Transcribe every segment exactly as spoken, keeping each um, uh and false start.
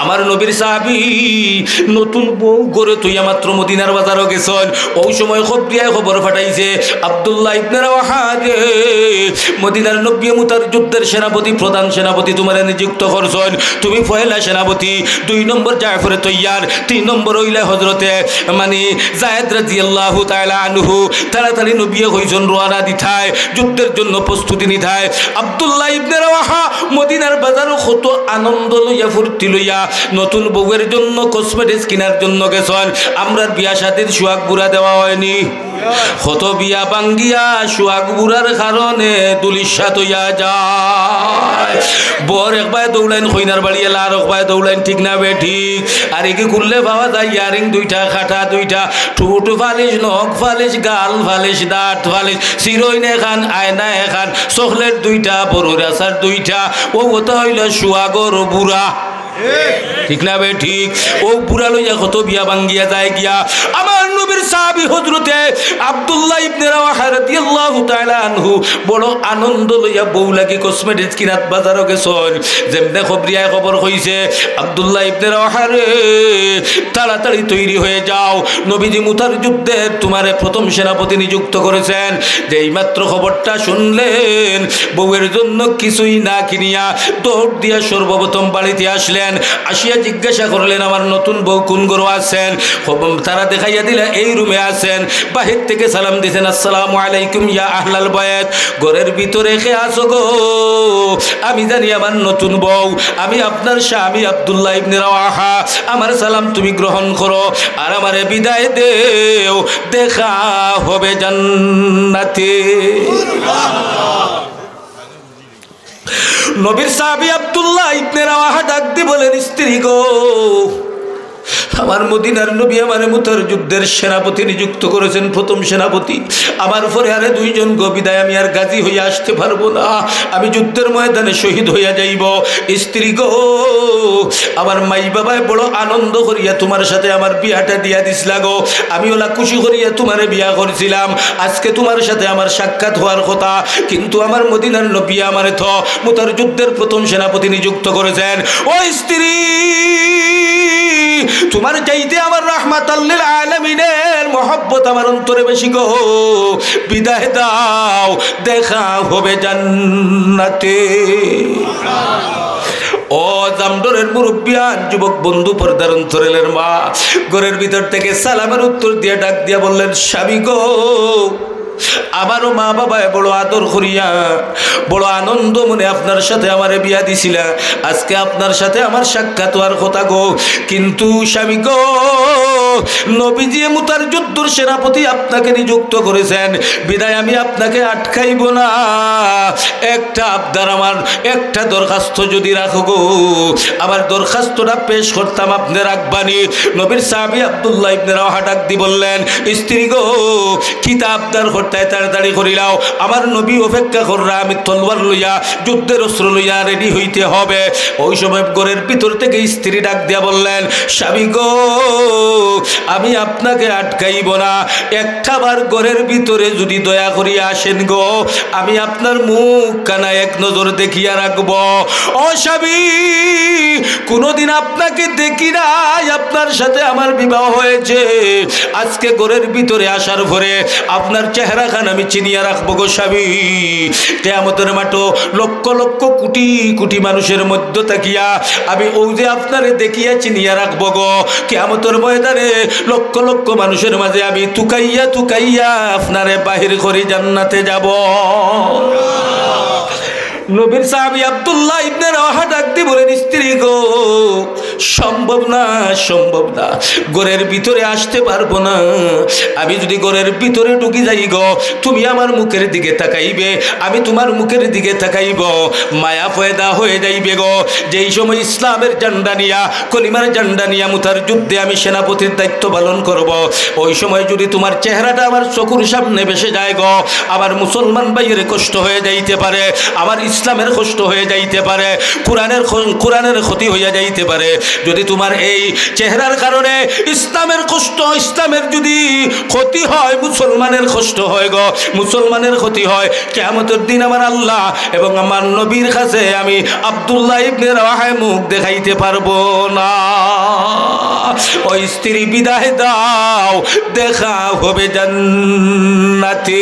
আমার নবীর সাহাবী নতুন বউ ঘরো থইয়া মাত্র মদিনার বাজারো গেছইন। অউ সময় খবরিয়ায় খবর পাঠাইছে, "আব্দুল্লাহ ইবনে রাওয়াহারে মদিনার নবী মুতার যুদ্ধের সেনাপতি, প্রধান সেনাপতি তুমারে নিযুক্ত করছইন। তুমি পয়লা সেনাপতি, দুই নম্বর জাফরে তৈয়ার, তিন নম্বর অইলা হযরতে, মানে, যায়েদ রাদিয়াল্লাহু তাআলা আনহু।" তাড়াতাড়ি নবীয়ে কইছইন রওয়ানা দিতায়, যুদ্ধের জন্য প্রস্তুতি নিতায়। আব্দুল্লাহ ইবনে রাওয়াহা মদিনার বাজারো কত আনন্দ লইয়া, ফুর্তি লইয়া, নতুন বউয়ের জন্য cosmetics কিনার জন্য গেছইন। আমরার বিয়া শাদির সুহাগ বুড়া দেওয়া অয়নি? কত বিয়া ভাঙ্গিয়া সুহাগ বুড়ার কারণে ধুলিস্যাৎ অইয়া যায়। বর একবায় দৌড়াইন কইনার বাড়ি, এলা আরকবায় দৌড়াইন, ঠিক না বেঠিক? আর এগি খুললে পাওয়া যায় ইয়ারিং দুইটা, কাটা দুইটা, ঠুট পালিশ, নখ পালিশ, গাল পালিশ, দাঁত পালিশ, চিরইন এখান, আয়না এখান, চকলেট দুইটা, বড়র আচার দুইটা। অউ অতা অইলো সুহাগর বুড়া। ঠিক না বেঠিক? অউ বুড়া লইয়া কত বিয়া ভাঙ্গিয়া যায় গিয়া। আমার নবীর সাহাবী হযরতে আব্দুল্লাহ ইবনে রাওয়াহা রাদিয়াল্লাহু তাআলা আনহু বড় আনন্দ লইয়া বউ লাগি cosmetics কিনাত বাজারো গেছইন। যেমনে খবরিয়ায় খবর কইছে, "আব্দুল্লাহ ইবনে রাওয়াহারে, তাড়াতাড়ি তৈরি হয়ে যাও, নবীজি মুতার যুদ্ধের তুমারে প্রথম সেনাপতি নিযুক্ত করেছেন।" যেই মাত্র খবরটা শুনলেন, বউয়ের জন্য কিছুই না কিনিয়া দৌড় দিয়া সর্বপ্রথম বাড়িতে আসলেন। আসিয়া জিজ্ঞাসা করলেন, "আমার নতুন বউ কোন ঘরো আছেন?" খবর তারা দেখাইয়া দিলা, "এই রুমে আছেন।" বাহির থেকে সালাম দিছেন, "আসসালামু আলাইকুম ইয়া আহলাল বায়ত, ঘরের ভিতরে কে আছো গো? আমি জানি আমার নতুন বউ, আমি আপনার স্বামী আব্দুল্লাহ ইবনে রাওয়াহা, আমার সালাম তুমি গ্রহণ করো, আর আমারে বিদায় দেও, দেখা হবে জান্নাতে।" নবীর সাহাবী আব্দুল্লাহ ইবনে রাওয়াহা ডাক দি বলেন, "স্ত্রী গো, আমার মদিনার নবী আমারে মুতার যুদ্ধের সেনাপতি নিযুক্ত করেছেন, প্রথম সেনাপতি। আমার পরে আরে দুইজন গো, বিদায় আমি আর গাজী হইয়া আসতে পারবো না, আমি যুদ্ধের ময়দানে শহীদ হইয়া যাইব। স্ত্রী গো, আমার মাই বাবায় বড় আনন্দ করিয়া তুমার সাথে আমার বিয়াটা দিয়া দিছলা গো, আমি অলা খুশি করিয়া তুমারে বিয়া করছিলাম, আজকে তুমার সাথে আমার সাক্ষাৎ হওয়ার কথা, কিন্তু আমার মদিনার নবী আমারে তো মুতার যুদ্ধের প্রথম সেনাপতি নিযুক্ত করেছেন। ও স্ত্রী, তুমার চাইতে আমার রাহমাতাল লিল আলামিনের মহব্বত আমার অন্তরে বেশি গো, বিদায় দাও, দেখা হবে জান্নাতে।" ও জামডরের মুরব্বিয়ান, যুবক বন্ধু, পর্দার অন্তরালের মা, ঘরের ভিতর থেকে সালামের উত্তর দিয়া ডাক দিয়া বললেন, "স্বামী গো, আমারও মা বাবায় বড় আদর করিয়া, বড় আনন্দ মনে আপনার সাথে আমারে বিয়া দিছিলা। আজকে আপনার সাথে আমার সাক্ষাৎ হওয়ার কথা গো, কিন্তু স্বামী গো, নবীজি মুতার যুদ্ধর সেনাপতি আপনাকে নিযুক্ত করেছেন, বিদায় আমি আপনাকে আটকাইব না। একটা আবদার আমার, একটা দরখাস্ত যদি রাখো গো, আমার দরখাস্তটা পেশ করতাম, আপনে রাখবানি?" নবীর সাহাবী আব্দুল্লাহ ইবনে রাওয়াহা ডাক দি বললেন, "স্ত্রী গো, কিতা আবদার করতায়, তাড়াতাড়ি করিলাও, আমার নবী অপেক্ষা কররা, আমি তলোয়ার লইয়া, যুদ্ধের অস্ত্র লইয়া রেডি হইতে হবে।" ওই সময় ঘরের ভিতর থেকে স্ত্রী ডাক দিয়া বললেন, "স্বামী গো, আমি আপনাকে আটকাইব না, একটা বার ঘরের ভিতরে যদি দয়া করিয়া আসেন গো, আমি আপনার মুখ কানা এক নজর দেখিয়া রাখব।" ও স্বামী, কোনোদিন আপনাকে দেখি নাই, আপনার সাথে আমার বিবাহ হয়েছে, আজকে ঘরের ভিতরে আসার পরে আপনার চেহারা খান আমি চিনিয়া রাখবো গো স্বামী। কিয়ামতের মাঠো লক্ষ লক্ষ কোটি কোটি মানুষের মধ্য থাকিয়া আমি অউ যে আপনারে দেখিয়া চিনিয়া রাখবো গো, কিয়ামতের ময়দানে লক্ষ লক্ষ মানুষের মাঝে আমি তুকাইয়া তুকাইয়া আপনারে বাহির করি জান্নাতে যাব। নবীর সাহাবী আব্দুল্লাহ ইবনে রাওয়াহা ডাক দি বলেন, "স্ত্রী গো, সম্ভব না, সম্ভব না, ঘরের ভিতরে আসতে পারবো না। আমি যদি ঘরের ভিতরে ঢুকি যাই গো, তুমি আমার মুখের দিকে তাকাইবে, আমি তোমার মুখের দিকে তাকাইব, মায়া পয়দা হয়ে যাইবে গো।" যেই সময় ইসলামের ঝান্ডা নিয়া, কলিমার ঝান্ডা নিয়া মুতার যুদ্ধে আমি সেনাপতির দায়িত্ব পালন করব, ওই সময় যদি তোমার চেহারাটা আমার চকুর সামনে ভেসে যায় গো, আমার মুসলমান ভাইয়ের কষ্ট হয়ে যাইতে পারে, আমার ইসলামের কষ্ট হয়ে যাইতে পারে, কোরআনের খ-, কোরআনের ক্ষতি হইয়া যাইতে পারে। যদি তুমার এই চেহারার কারণে ইসলামের কষ্ট, ইসলামের যদি ক্ষতি হয়, মুসলমানের কষ্ট হয় গো, মুসলমানের ক্ষতি হয়, কিয়ামতের দিন আমার আল্লাহ এবং আমার নবীর কাছে আমি আব্দুল্লাহ ইবনে রাওয়াহায় মুখ দেখাইতে পারবো না। ও স্ত্রী, বিদায় দাও, দেখা হবে জান্নাতে।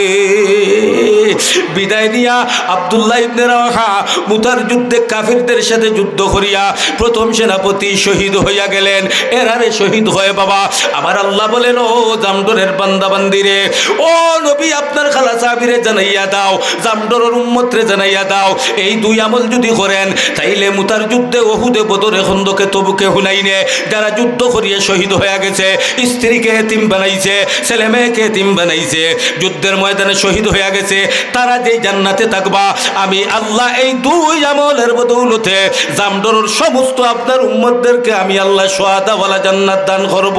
বিদায় নিয়া আব্দুল্লাহ ইবনে রাওয়াহা মুতার যুদ্ধে কাফিরদের সাথে যুদ্ধ করিয়া প্রথম সেনাপতি শহীদ হইয়া গেলেন। এরারে শহীদ হয় বাবা। আমার আল্লাহ বলেন, "ও জামডরের বান্দা বান্দিরে, ও নবী, আপনার খালা সাহাবিরে জানাইয়া দাও, জামডরর উম্মতরে জানাইয়া দাও, এই দুই আমল যদি করেন, তাইলে মুতার যুদ্ধে, উহুদে, বদরে, খন্দকে, তবুকে, হুনাইনে যারা যুদ্ধ করিয়া শহীদ হইয়া গেছে, স্ত্রীকে এতিম বানাইছে, ছেলে মেয়েকে এতিম বানাইছে, যুদ্ধের ময়দানে শহীদ হইয়া গেছে, তারা যেই জান্নাতে থাকবা, আমি আল্লাহ এই দুই আমলের বদৌলতে জামডরর সমস্ত আপনার উম্মতদেরকে আমি আল্লাহ শুহাদাওয়ালা জান্নাত দান করব।"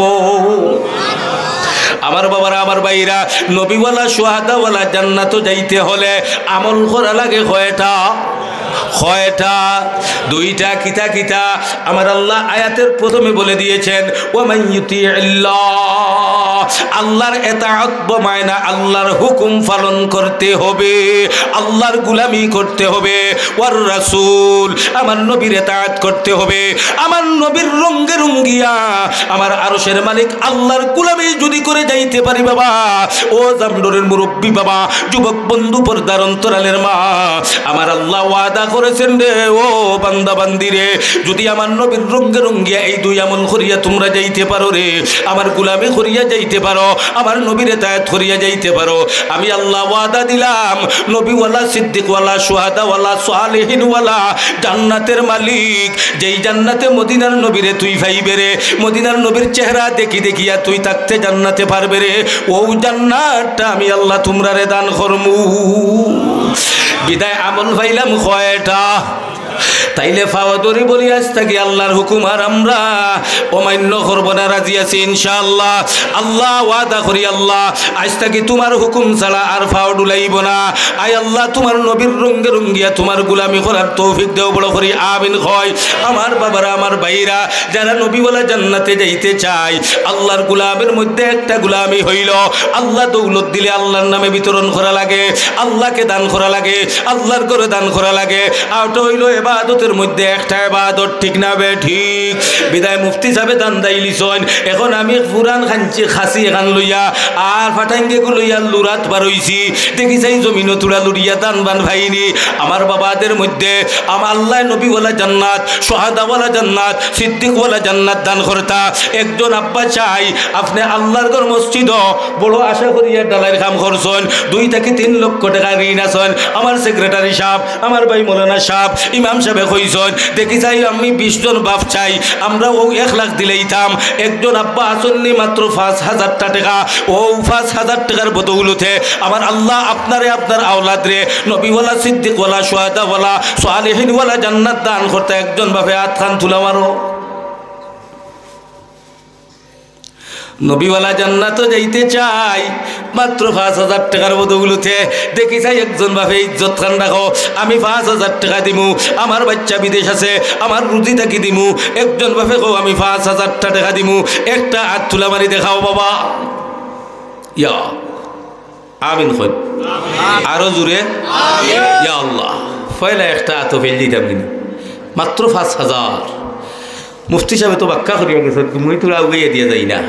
আমার বাবারা, আমার ভাইরা, নবীওয়ালা শুহাদাওয়ালা জান্নাতো যাইতে হলে আমল করা লাগে কয়টা? কয়টা? দুইটা। কিতা কিতা? আমার আল্লাহ আয়াতের প্রথমে বলে দিয়েছেন, "ওয়া মান ইউতি'আল্লাহ", আল্লাহর এতাআত বা মায়না, আল্লাহর হুকুম পালন করতে হবে, আল্লাহর গুলামি করতে হবে। "ওয়ার রাসূল", আমার নবীর এতাআত করতে হবে। আমার নবীর রঙ্গে রঙ্গিয়া আমার আরশের মালিক আল্লাহর গুলামি যদি করে যাইতে পারি বাবা, ও জামডরের মুরব্বী বাবা, যুবক বন্ধু, পর্দার অন্তরালের মা, আমার আল্লাহ ওয়াদা করেছেন রে, ও বান্দা বান্দি রে, যদি আমার নবীর রঙ্গে রঙ্গিয়া এই দুই আমল করিয়া তোমরা যাইতে পারো রে, আমার গুলামি করিয়া যাইতে পারো, আমার নবীর এতায়াত করিয়া যাইতে পারো, আমি আল্লাহ ওয়াদা দিলাম, নবীওয়ালা, সিদ্দিকওয়ালা, শুহাদাওয়ালা, সালেহিনওয়ালা জান্নাতের মালিক, যেই জান্নাতে মদিনার নবীরে তুই পাইবে রে, মদিনার নবীর চেহারা দেখি দেখিয়া তুই থাকতে জান্নাতে পারবে রে, ও জান্নাতটা আমি আল্লাহ তোমরারে দান করমু। বিদায় আমল পাইলাম কয়টা? তাইলে পাও ধরি বলি, আইজ থাকি আল্লাহর হুকুম আর আমরা অমান্য করব না, রাজি আছি ইনশাআল্লাহ। আল্লাহ ওয়াদা করি, আল্লাহ আইজ থাকি তোমার হুকুম ছাড়া আর পাও ডুলাইব না। আয় আল্লাহ, তোমার নবীর রঙ্গে রঙ্গিয়া তোমার গুলামি করার তৌফিক দেও, বড় করি আমিন কই। আমার বাবারা, আমার ভাইরা, যারা নবীওয়ালা জান্নাতে যাইতে চায়, আল্লাহর গুলামের মধ্যে একটা গুলামি হইল, আল্লাহ দৌলত দিলে আল্লাহর নামে বিতরণ করা লাগে, আল্লাহকে দান করা লাগে, আল্লাহর ঘরে দান করা লাগে। আর ওটা হইল এবাদতের মধ্যে একটা এবাদত, ঠিক না বে ঠিক? বিদায় মুফতি সাহেবে দান দাইলিছইন, এখন আমি পুরান খাঞ্চি খাসি এখান লইয়া আর ফাটাইঙ্গেগু লইয়া লুরাত বারইছি, দেখি চাই জমিনো তুড়া লুড়িয়া দান বান ভাইনি। আমার বাবাদের মধ্যে আমার আল্লাহ নবীওয়ালা জান্নাত, শুহাদাওয়ালা জান্নাত, সিদ্দিকওয়ালা জান্নাত দান করতা। একজন আব্বা চাই, আপনে আল্লাহর ঘর মসজিদো বড় আশা করিয়া ডালাইর কাম করছইন, দুই থাকি তিন লক্ষ টেকা ঋণ আছইন। আমার সেক্রেটারি সাহেব, আমার ভাই মৌলানা সাহেব, ইমাম সাহেবে কইছইন, দেখি চাই আমি বিশ জন বাপ চাই, আমরা অউ এক লাখ দিলাইতাম। একজন আব্বা আছইন নি মাত্র পাঁচ হাজারটা টেকা, অউ পাঁচ হাজার টেকার বদৌলতে আমার আল্লাহ আপনারে, আপনার আওলাদরে নবীওয়ালা, সিদ্দিকওয়ালা, শুহাদাওয়ালা, সালেহিনওয়ালা জান্নাত দান করতা। একজন বাপে আত খান তুলা মারো। নবীওয়ালা জান্নাতো যাইতে চাই, মাত্র পাঁচ হাজার টেকার বদৌলতে। দেখি চাই একজন বাপে ইজ্জত খান রাখো, আমি পাঁচ হাজার টেকা দিমু, আমার বাচ্চা বিদেশ আছে, আমার রুজি থাকি দিমু। একজন বাপে কও, আমি পাঁচ হাজারটা টেকা দিমু, একটা আত তুলা মারি দেখাও বাবা। ইয়া আমিন কইন। আরো জোরে। ইয়া আল্লাহ। পয়লা একটা আতো ফেল দিতাম কিন্তু। মাত্র পাঁচ হাজার। মুফতি সাহেবে তো বাক্কা করিয়া গেছইন, মুই তুড়া উগাইয়া দিয়া যাই না।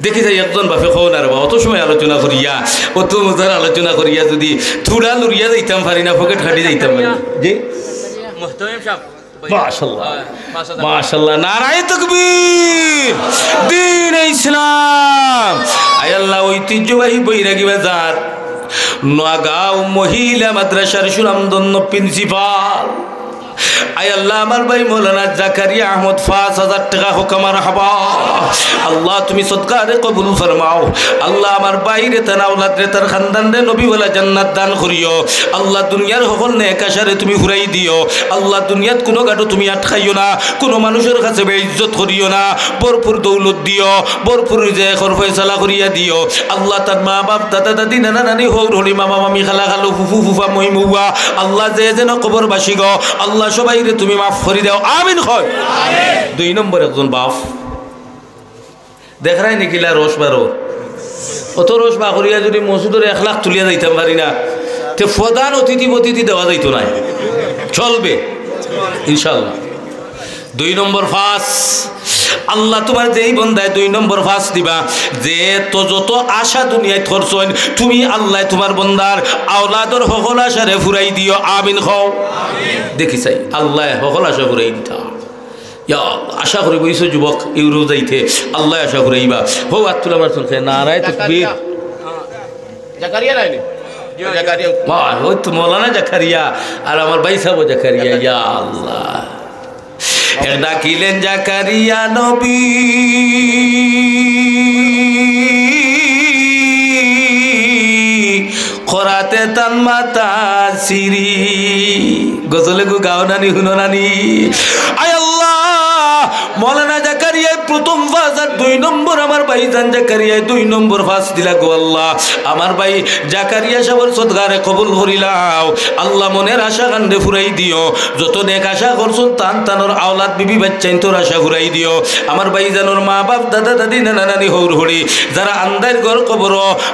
দেখি চাই একজন বাপে কও না রে বা, অত সময় আলোচনা করিয়া, অত মজার আলোচনা করিয়া যদি তুড়া লুড়িয়া যাইতাম পারি না, পকেট কাটি যাইতাম পারি না। জি? মুহতামিম সাহেব। মাশাআল্লাহ। হ্যাঁ, পাঁচ হাজার। মাশাআল্লাহ। নারায়ে তাকবীর। দ্বীনে ইসলাম। আয় আল্লাহ, ঐতিহ্যবাহী বৈরাগী বাজার নোয়াগাঁও মহিলা মাদ্রাসার সুনামধন্য প্রিন্সিপাল। আয় আল্লাহ, আমার ভাই মৌলানা জাকারিয়া আহমদ পাঁচ হাজার টেকা, কউক্কা মারহাবা। আল্লাহ, তুমি সদকারে কবুল ফরমাও। আল্লাহ, আমার ভাইরে, তান আওলাদরে, তার খানদানরে নবীওয়ালা জান্নাত দান করিও। আল্লাহ, দুনিয়ার হকল নেক আশারে তুমি ফুরাই দিও। আল্লাহ, দুনিয়াত কুনু ঘাটো তুমি আটকাইও না, কুনু মানুষর কাছে বেইজ্জত করিও না। ভরপুর দৌলত দিও, ভরপুর রিজেকর ফয়সালা করিয়া দিও। আল্লাহ, তার মা বাপ, দাদা দাদি, নানা নানি, হউর হড়ি, মামা মামি, খালা খালু, ফুফু ফুফা, মই মৌয়া, আল্লাহ, যে যেন কবরবাসী গো, আল্লাহ, সবাইরে তুমি মাফ করি দেও, আমিন কও। দুই নম্বর একজন বাপ, দেখরায় নি কিলা রস বারো, অত রস বার করিয়া যদি মসজিদর এক লাখ তুলিয়া যাইতাম পারি না, তে প্রধান অতিথি অতিথি দেওয়া যাইতো নায়, চলবে ইনশাআল্লাহ। দুই নম্বর পাঁচ, আল্লাহ তুমার যেই বন্দায় দুই নম্বর পাঁচ দিবা, যে তো যত আশা দুনিয়াত করছইন, তুমি আল্লাহ তুমার বন্দার আওলাদর হকল আশারে ফুরাই দিও, আমিন কও। দেখি চাই, আল্লাহ হকল আশা ফুরাই দিতা। ইয়া আল্লাহ, আশা করি বইছো যুবক, ইউরোপ যাইতে, আল্লাহ আশা ফুরাইবা। হো, আত্তুলা মারছন খে, নারায়ে তকবীর। জাকারিয়া নাইনি? জাকারিয়া। বাহ, ওই তো মৌলানা জাকারিয়া আর আমার ভাই সাহেব জাকারিয়া, ইয়া আল্লাহ। এক ডাকিলেন জাকারিয়া নবী, করাতে তান মাতা সিরি। গজলে গু গাও নানি, হুনো নানি। আয় আল্লাহ, মৌলানা জাকারিয়ায় প্রথম পাঁচ আর দুই নম্বর আমার ভাইজান জাকারিয়ায় দুই নম্বর পাঁচ দিলা গো আল্লাহ। আমার ভাই জাকারিয়া সাহেবর সদকারে কবুল করিলাও। আল্লাহ মনের আশা কান্দে ফুরাই দিও। যত নেক আশা করছন তান তানর আওলাদ বিবি বাচ্চাইন্তর আশা ফুরাই দিও। আমার ভাইজানর মা বাপ দাদা দাদি নানা নানি হৌর হড়ি যারা আন্দাইর ঘর কবর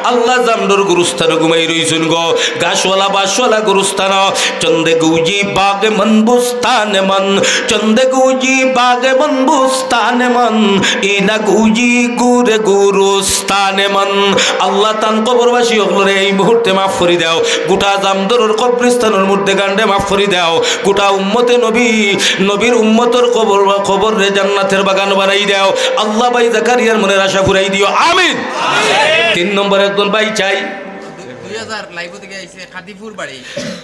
আল্লাহ জামডর গুরুস্থানো ঘুমাই রইছন গো। গাছওয়ালা বাঁশওয়ালা গুরুস্থানো চন্দে গুজি বাগে মন বুস্তানে মন, চন্দে গুজি বাগে মন বুস্তানে মন, ইনা গুজি গুরে গুরুস্তানে মন। আল্লাহ তান কবরবাসী অকলরে এই মুহূর্তে মাফ করি দেও। গোটা জামদরর কবরস্থানর মধ্যে গান্ডে মাফ করি দেও। গোটা উম্মতে নবী, নবীর উম্মতর কবর, কবররে জান্নাতের বাগান বানাই দেও। আল্লাহ ভাই জাকারিয়ার মনের আশা ফুরাই দিও, আমিন। তিন নম্বর একজন ভাই চাই। দুই হাজার লাইভ থেকে আইছে, খাদিপুর বাড়ি,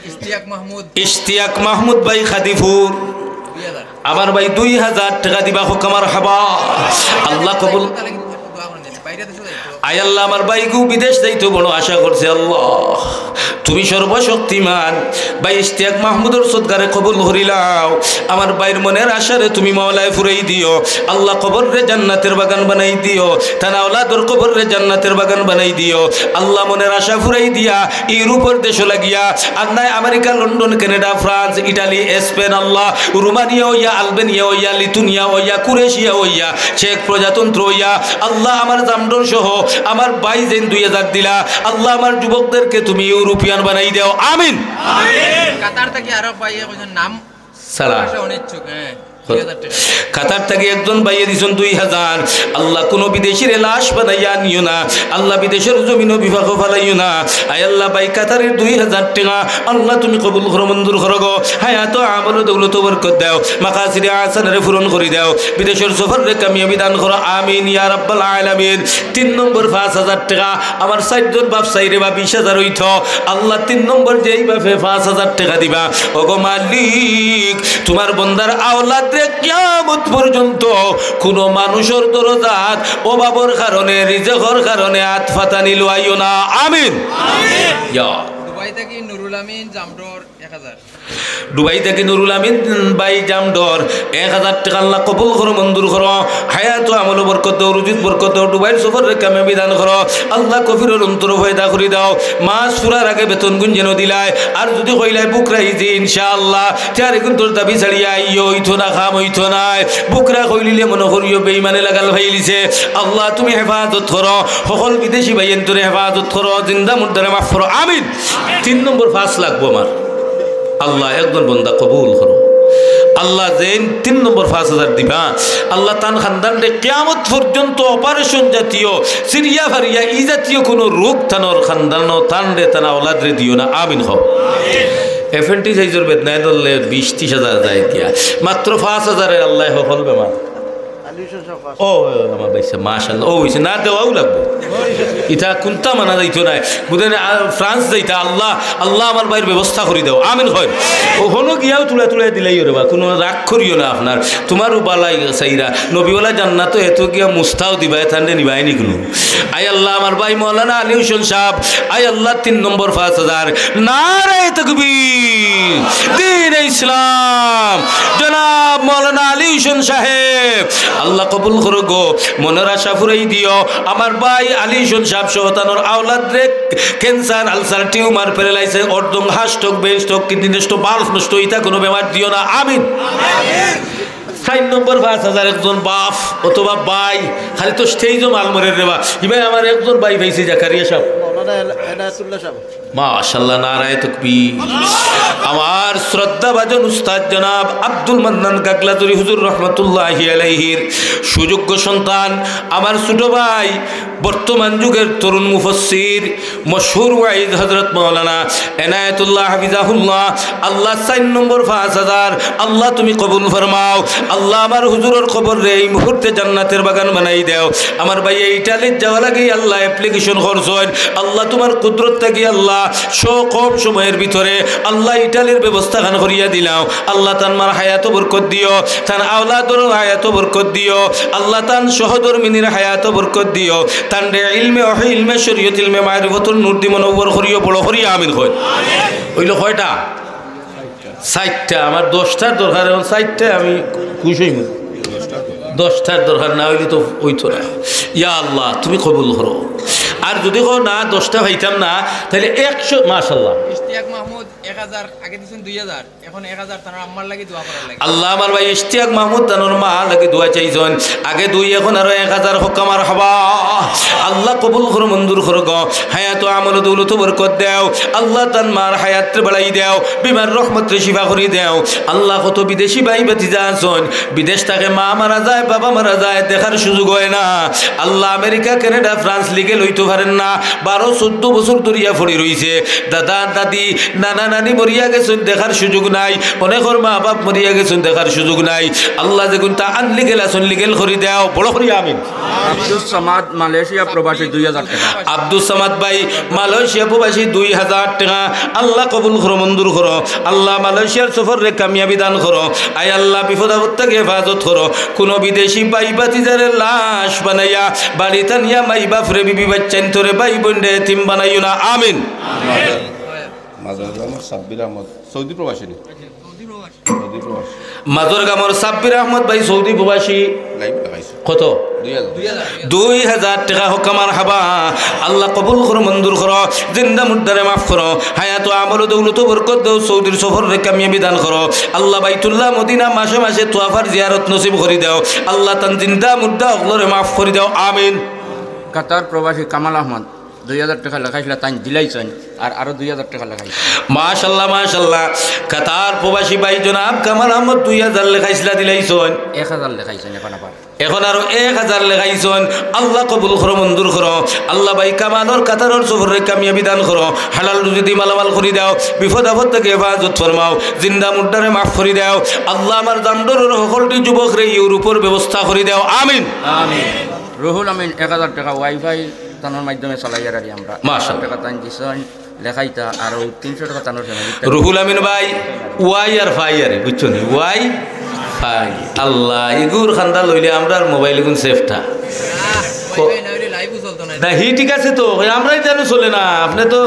ইশতিয়াক মাহমুদ। ইশতিয়াক মাহমুদ ভাই খাদিপুর। দুই হাজার। আমার ভাই দুই হাজার টেকা দিবা, হোক আমার হাবা। আল্লাহ কবুল। আয় আল্লাহ, আমার ভাইগু বিদেশ যাইতো বড় আশা করছে, আল্লাহ তুমি সর্বশক্তিমান। ভাই ইশতিয়াক মাহমুদর সদকারে কবুল করিলাও। আমার ভাইর মনের আশারে তুমি মাওলায় ফুরাই দিও। আল্লাহ কবররে জান্নাতের বাগান বানাই দিও। তান আওলাদর কবররে জান্নাতের বাগান বানাই দিও। আল্লাহ মনের আশা ফুরাই দিয়া ইউরোপর দেশো লাগিয়া, আর নাই America, London, Canada, France, Italy, Spain, আল্লাহ রোমানিয়া অইয়া, আলবেনিয়া অইয়া, লিথুনিয়া অইয়া, ক্রোয়েশিয়া অইয়া, চেক প্রজাতন্ত্র অইয়া, আল্লাহ আমার জামডর সহ আমার ভাই যেন দুই হাজার দিলা, আল্লাহ আমার যুবকদেরকে তুমি ইউরোপিয়ান বানাই দেও, আমিন। কাতার থাকি আরো ভাইয়ে কইছন নাম সারা। প্রকাশে অনিচ্ছুক, হ্যাঁ, দুই হাজার টেকা। কাতার থাকি একজন ভাইয়ে দিছন দুই হাজার। আল্লাহ, কুনু বিদেশিরে লাশ বানাইয়া আনিও না। আল্লাহ, বিদেশর জমিনো বিপাকো ফালাইও না। আয় আল্লাহ, ভাই কাতারের দুই হাজার টেকা, আল্লাহ, তুমি কবুল করো, মঞ্জুর করো গো। হায়াত, আমল, দৌলত বরকত দেও। মাকাসিদে আহসানরে পূরণ করি দেও। বিদেশর সফররে কামিয়াবি দান করো। আমিন ইয়া রাব্বাল আলামিন। তিন নম্বর পাঁচ হাজার টেকা, আমার চাইরজন বাপ চাইরে বা বিশ হাজার অইতো। আল্লাহ, তিন নম্বর যেই বাপে পাঁচ হাজার টেকা দিবা, ওগো মালিক, তুমার বন্দার আওলাদরে কিয়ামত পর্যন্ত কুনু মানুষর দরজাত অভাবর কারণে, রিজেকর কারণে আত ফাতানি লুয়াইও না। আমিন। ইয়া। দুবাই থাকি নুরুল আমিন জামডর এক হাজার। দুবাই থাকি নুরুল আমিন ভাই জামডর এক হাজার টেকা আল্লাহ কবুল করো, মঞ্জুর করো। হায়াত আমল বরকত দেও, রুজিত বরকত দেও, দুবাইর সফররে কামিয়াবি দান করো। আল্লাহ কফিরর অন্তর পয়দা করি দেও। মাস ফুরার আগে বেতন গুন যেন দিলায়। আর যুদি কইলায় বুকরা ইজি, ইনশাআল্লাহ, তে আরেকগুনতর দাবি ছাড়িয়া আইও, অইতো না, কাম অইতো নায়। বুকরা কইলিলে মনো করিও বেইমানে লাগাল পাইলিছে। আল্লাহ, তুমি হেফাজত করো, হকল বিদেশি ভাইয়াইন্তরে হেফাজত করো, জিন্দা মুর্দারে মাফ করো। আমিন। তিন নম্বর পাঁচ লাগবো আমার। আল্লাহ, একজন বন্দা কবুল করো। আল্লাহ, যেইন তিন নম্বর পাঁচ হাজার দিবা, আল্লাহ, তান খান্দানরে কিয়ামত পর্যন্ত অপারেশন জাতীয়, সিরিয়া ফারিয়া, ই জাতীয় কুনু রোগ তানর খান্দানো, তানরে, তান আওলাদরে দিও না। আমিন কও। অ্যাপেন্ডিসাইজর বেদনায় ধরলে বিশ ত্রিশ হাজার যায় গিয়া, মাত্র পাঁচ হাজারে আল্লাহ হকল বেমার। ও, ও, আমার ভাই সাহেব, মাশাআল্লাহ। ও, অইছে, না দেওয়াও লাগবো। ইতা কুনতা মানা যাইতো নায়। বুঝলেন, আ, ফ্রান্স যাইতা, আল্লাহ, আল্লাহ আমার ভাইর ব্যবস্থা করি দেও। আমিন কইন। ও, হনো গিয়াও তুলা তুলা দিলাই ওরে বা, কুনু রাগ করিও না আপনার। তুমারও বালাই চাইরা। নবীওয়ালা জান্নাতো এত গিয়া মুস্তাও দিবা, এ ঠান্ডে নিবাই নি কুনু। আয় আল্লাহ, আমার ভাই মৌলানা আলী হোসেন সাহেব, আয় আল্লাহ, তিন নম্বর পাঁচ হাজার। নারায়ে তাকবীর, দ্বীনে ইসলাম, জনাব মৌলানা আলী হোসেন সাহেব, আল্লাহ কবুল করো গো, মনর আশা ফুরাই দিও। আমার ভাই আলী হোসেন সাব সহ তানর আওলাদ রে ক্যান্সার, আলসার, টিউমার, প্যারালাইসিস, অর্ধং, heart stroke, brain stroke, kidney নষ্ট, বাল্ব নষ্ট, ইতা কুনু বেমার দিও না, আমিন। চাইর নম্বর পাঁচ হাজার একজন বাপ অথবা ভাই, খালি তো স্টেজও মাল মরের রে বা। ইবায় আমার একজন ভাই পাইছি, জাকারিয়া সাব। মৌলানা এনা-, এনায়েতুল্লাহ সাব। মাশাআল্লাহ, নারায়ে তাকবীর। আমার শ্রদ্ধাভাজন উস্তাদ জনাব আব্দুল মান্নান গাগলাজুরি হুজুর রহমতুল্লাহি আলাইহির সুযোগ্য সন্তান, আমার ছোট ভাই, বর্তমান যুগের তরুণ মুফাসসির, মশহুর ওয়াইজ হযরত মাওলানা এনায়েতুল্লাহ হাফিজাহুল্লাহ, আল্লাহ চাইর নম্বর পাঁচ হাজার, আল্লাহ তুমি কবুল ফরমাও। আল্লাহ আমার হুজুরর কবররে এই মুহূর্তে জান্নাতের বাগান বানাই দেও। আমার ভাইয়ে ইটালিত যাওয়া লাগি আল্লাহ অ্যাপ্লিকেশন করছইন। আল্লাহ তুমার কুদরত থাকি আল্লাহ স-, কম সময়র ভিতরে আল্লাহ ইটালির ব্যবস্থা খান করিয়া দিলাও। আল্লাহ তান মার হায়াতো বরকত দিও, তান আওলাদর হায়াতো বরকত দিও, আল্লাহ তান সহধর্মিনীর হায়াতো বরকত দিও, তানরে ইলমে ওহী, ইলমে শরীয়ত, ইলমে মারিফতর নূর দি মুনাওয়ার করিও, বড় করিয়া আমিন কইন। অইলো কয়টা? চাইরটা, আমার দশটার দরকার, এখন চাইরটায় আমি খুশ অইমু। দশটার দরকার না অইলে তো অইতো না। ইয়া আল্লাহ, তুমি কবুল করো। আর যুদি কও না, দশটা পাইতাম না, তাইলে একশো, মাশাআল্লাহ। ইশতিয়াক মাহমুদ এক হাজার, আগে দিছইন দুই হাজার, এখন এক হাজার তানর আম্মার লাগি দোয়া করার লাগি। আল্লাহ, আমার ভাই ইশতিয়াক মাহমুদ তানর মা লাগি দোয়া চাইছইন, আগে দুই, এখন আরো এক হাজার, কউক্কা মারহাবা। আল্লাহ কবুল করো, মঞ্জুর করো গো। হায়াত ও আমল দৌলত বরকত দেও। আল্লাহ তান মার হায়াতরে বাড়াই দেও, বিমার রহমতরে শিফা করি দেও। আল্লাহ কত বিদেশি ভাই ভাতিজা আছইন, বিদেশ থাকে মা মারা যায়, বাবা মারা যায়, দেখার সুযোগ অয় না। আল্লাহ আমেরিকা, কানাডা, ফ্রান্স লিগেল অইতো পারের না, বারো চৌদ্দ বছর ধরিয়া পড়ি রইছে। দাদা দাদি, নানা নানি মরিয়া গেছইন, দেখার সুযোগ নাই। অনেকর মা বাপ মরিয়া গেছইন, দেখার সুযোগ নাই। আল্লাহ যেগুইন্তা আনলিগেল আছইন, লিগেল করি দেও, বড় করি আমিন। আব্দুস সামাদ, মালয়েশিয়া প্রবাসী, দুই হাজার টেকা। আব্দুস সামাদ ভাই, মালয়েশিয়া প্রবাসী, দুই হাজার টেকা। আল্লাহ কবুল করো, মঞ্জুর করো। আল্লাহ মালয়েশিয়ার সফররে কামিয়াবি দান করো। আয় আল্লাহ, বিপদ আপদ থাকি হেফাজত করো। কুনু বিদেশি ভাই ভাতিজারে লাশ বানাইয়া বাড়িত আনিয়া মাই বাফরে, বিবি বাইচ্চাইন্তরে, ভাই বইনরে এতিম বানাইও না। আমিন। মাজার গ্রামর সাব্বির আহমদ, সৌদি প্রবাসী নি? সৌদি প্রবাসী। মাজার গ্রামর সাব্বির আহমদ ভাই সৌদি প্রবাসী। লাইভ দেখাইছে। কত? দুই হাজার। দুই হাজার টেকা, কউক্কা মারহাবা। আল্লাহ কবুল করো, মঞ্জুর করো, জিন্দা মুর্দারে মাফ করো, হায়াত ও আমল দৌলত বরকত দেও, সৌদির সফররে কামিয়াবি দান করো। আল্লাহ বাইতুল্লাহ মদিনা মাসে মাসে তোয়াফ আর জিয়ারত নসিব করি দেও। আল্লাহ তান জিন্দা মুর্দা হকলরে মাফ করি দেও। আমিন। কাতার প্রবাসী কামাল আহমদ। দুই হাজার টেকা লেখাইছলা, তাইন দিলাইছইন, আর আরো দুই হাজার টেকা লেখাইছলা। মাশাআল্লাহ, মাশাআল্লাহ। কাতার প্রবাসী ভাই জনাব কামাল আহমদ দুই হাজার লেখাইছলা, দিলাইছইন। এক হাজার লেখাইছইন এখন আবার। এখন আরো এক হাজার লেখাইছইন। আল্লাহ কবুল করো, মঞ্জুর করো। আল্লাহ ভাই কামালর কাতারর সফররে কামিয়াবি দান করো। হালাল রুজি দি মালামাল করি দেও। বিপদ আপদ থাকি হেফাজত ফরমাও। জিন্দা মুর্দারে মাফ করি দেও। আল্লাহ আমার জামডরর হকলটি যুবকরে ইউরোপর ব্যবস্থা করি দেও। আমিন। আমিন। রুহুল আমিন এক হাজার টেকা ওয়াইফাই তানর মাধ্যমে চালাইয়ার আর আমরা। মাশাআল্লাহ। টেকা তাইন দিছইন, লেখাইতা, আর ওই তিনশো টেকা তানর ফ্যামিলির টেকা। রুহুল আমিন ভাই, ওয়াই আর ফাই আরে, বুঝছো নি? Y phi. আল্লাহ, ইগুর খান্দা লইলে আমরার মোবাইল ইগুন সেফটা। ওয়াইফাই না অইলে লাইভও চলতো না। না, হি ঠিক আছে তো, ওই আমরাই জানো চলে না, আপনে তো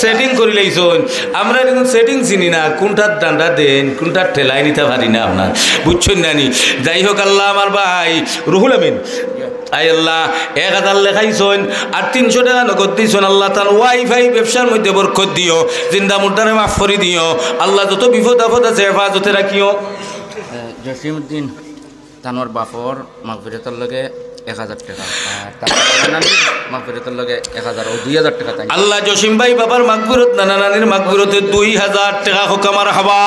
সেটিং করি লাইছইন। আমরা ইগুন সেটিং চিনি না, কুনটার ডান্ডা দেইন, কুনটার ঠেলাইন, ইতা পারি না আপনার, বুঝছইন না নি? যাই হোক, আল্লাহ আমার ভাই রুহুল আমিন, আয় আল্লাহ, এক হাজার লেখাইছইন, আর তিনশো টেকা নগদ দিছইন। আল্লাহ তান ওয়াইফাই ব্যবসার মধ্যে বরকত দিও, জিন্দা মুর্দারে মাফ করি দিও। আল্লাহ যত বিপদ আপদ আছে হেফাজতে রাখিও। এ, জসিমউদ্দিন তানর বাপর মাগফিরতর লগে এক হাজার টেকা, আর তার নানা নানির মাগফিরতর লগে এক হাজার, ও দুই হাজার টেকা তাইন। আল্লাহ জসিম ভাই বাবার মাগফিরত, নানা নানির মাগফিরতে দুই হাজার টেকা, কউক্কা মারহাবা।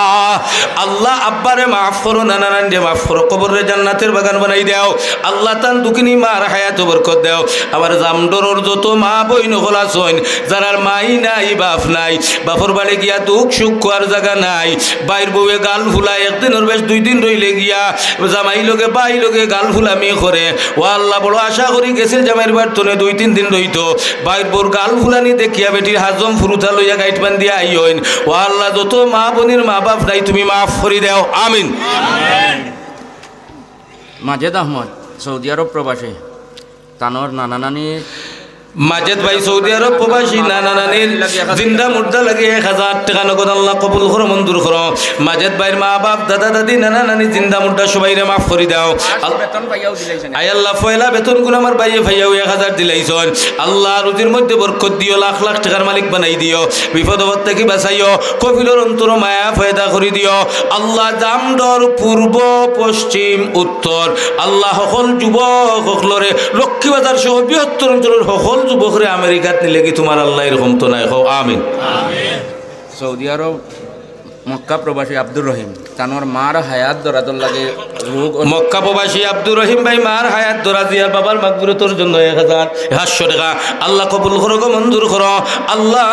আল্লাহ আব্বারে মাফ করো, নানা নানিরে মাফ করো, কবররে জান্নাতের বাগান বানাই দেও। আল্লাহ তান দুঃখিনী মার হায়াতো বরকত দেও। আমার জামডরর যত মা বইন অকল আছইন, যারার মাই নাই, বাফ নাই, বাফর বাড়ি গিয়া দুঃখ সুখ কওয়ার জাগা নাই, বাইর বউয়ে গাল ফুলায়, একদিনর বেশ দুই দিন রইলে গিয়া জামাই লগে, ভাই লগে গাল ফুলামি করে। ও আল্লাহ, বড় আশা করি গেছিল জামাইর বাড়িত থনে দুই তিন দিন রইতো। ভাইর বউর গাল ফুলানি দেখিয়া বেটির হাজম ফুরুতা লইয়া গাইট বান্ধিয়া আইয়ইন। ও আল্লাহ, যত মা বইনর মা বাফ নাই, তুমি মাফ করি দেও। আমিন। মাজেদ আহমদ, সৌদি আরব প্রবাসী, তানর নানা নানির মাজেদ ভাই সৌদি আরব প্রবাসী, নানা নানির জিন্দা মুর্দা লাগি এক হাজার টেকা নগদ। আল্লাহ কবুল করো, মঞ্জুর করো। মাজেদ ভাইর মা বাপ, দাদা দাদি, নানা নানি, জিন্দা মুর্দা সবাইরে মাফ করি দাও। আল- বেতন পাইয়াও দিলাইছেন। আয় আল্লাহ, পয়লা বেতন গুন আমার ভাইয়ে পাইয়াও এক হাজার দিলাইছইন। আল্লাহ রুজির মধ্যে বরকত দিও, লাখ লাখ টেকার মালিক বানাই দিও, বিপদ আপদ থাকি বাঁচাইও, কফিলর অন্তরো মায়া পয়দা করি দিও। আল্লাহ জামডর পূর্ব, পশ্চিম, উত্তর, আল্লাহ হকল যুবক হকলরে, লক্ষ্মীবাজার সহ বৃহত্তর অঞ্চলর হকল যুবকরে আমেরিকাত নিলেগি তুমার আল্লাহ এরকম তো নাই, কও আমিন। সৌদি আরব মক্কা প্রবাসী আব্দুর রহিম, তানর মার হায়াত দরাজর লাগি রোগ ও মক্কা প্রবাসী আব্দুর রহিম ভাই, মার হায়াত দরাজ, ইয়ার বাবার মাগফিরাতর জন্য এক হাজার পাঁচশো টেকা। আল্লাহ কবুল করো গো, মঞ্জুর করো। আল্লাহ,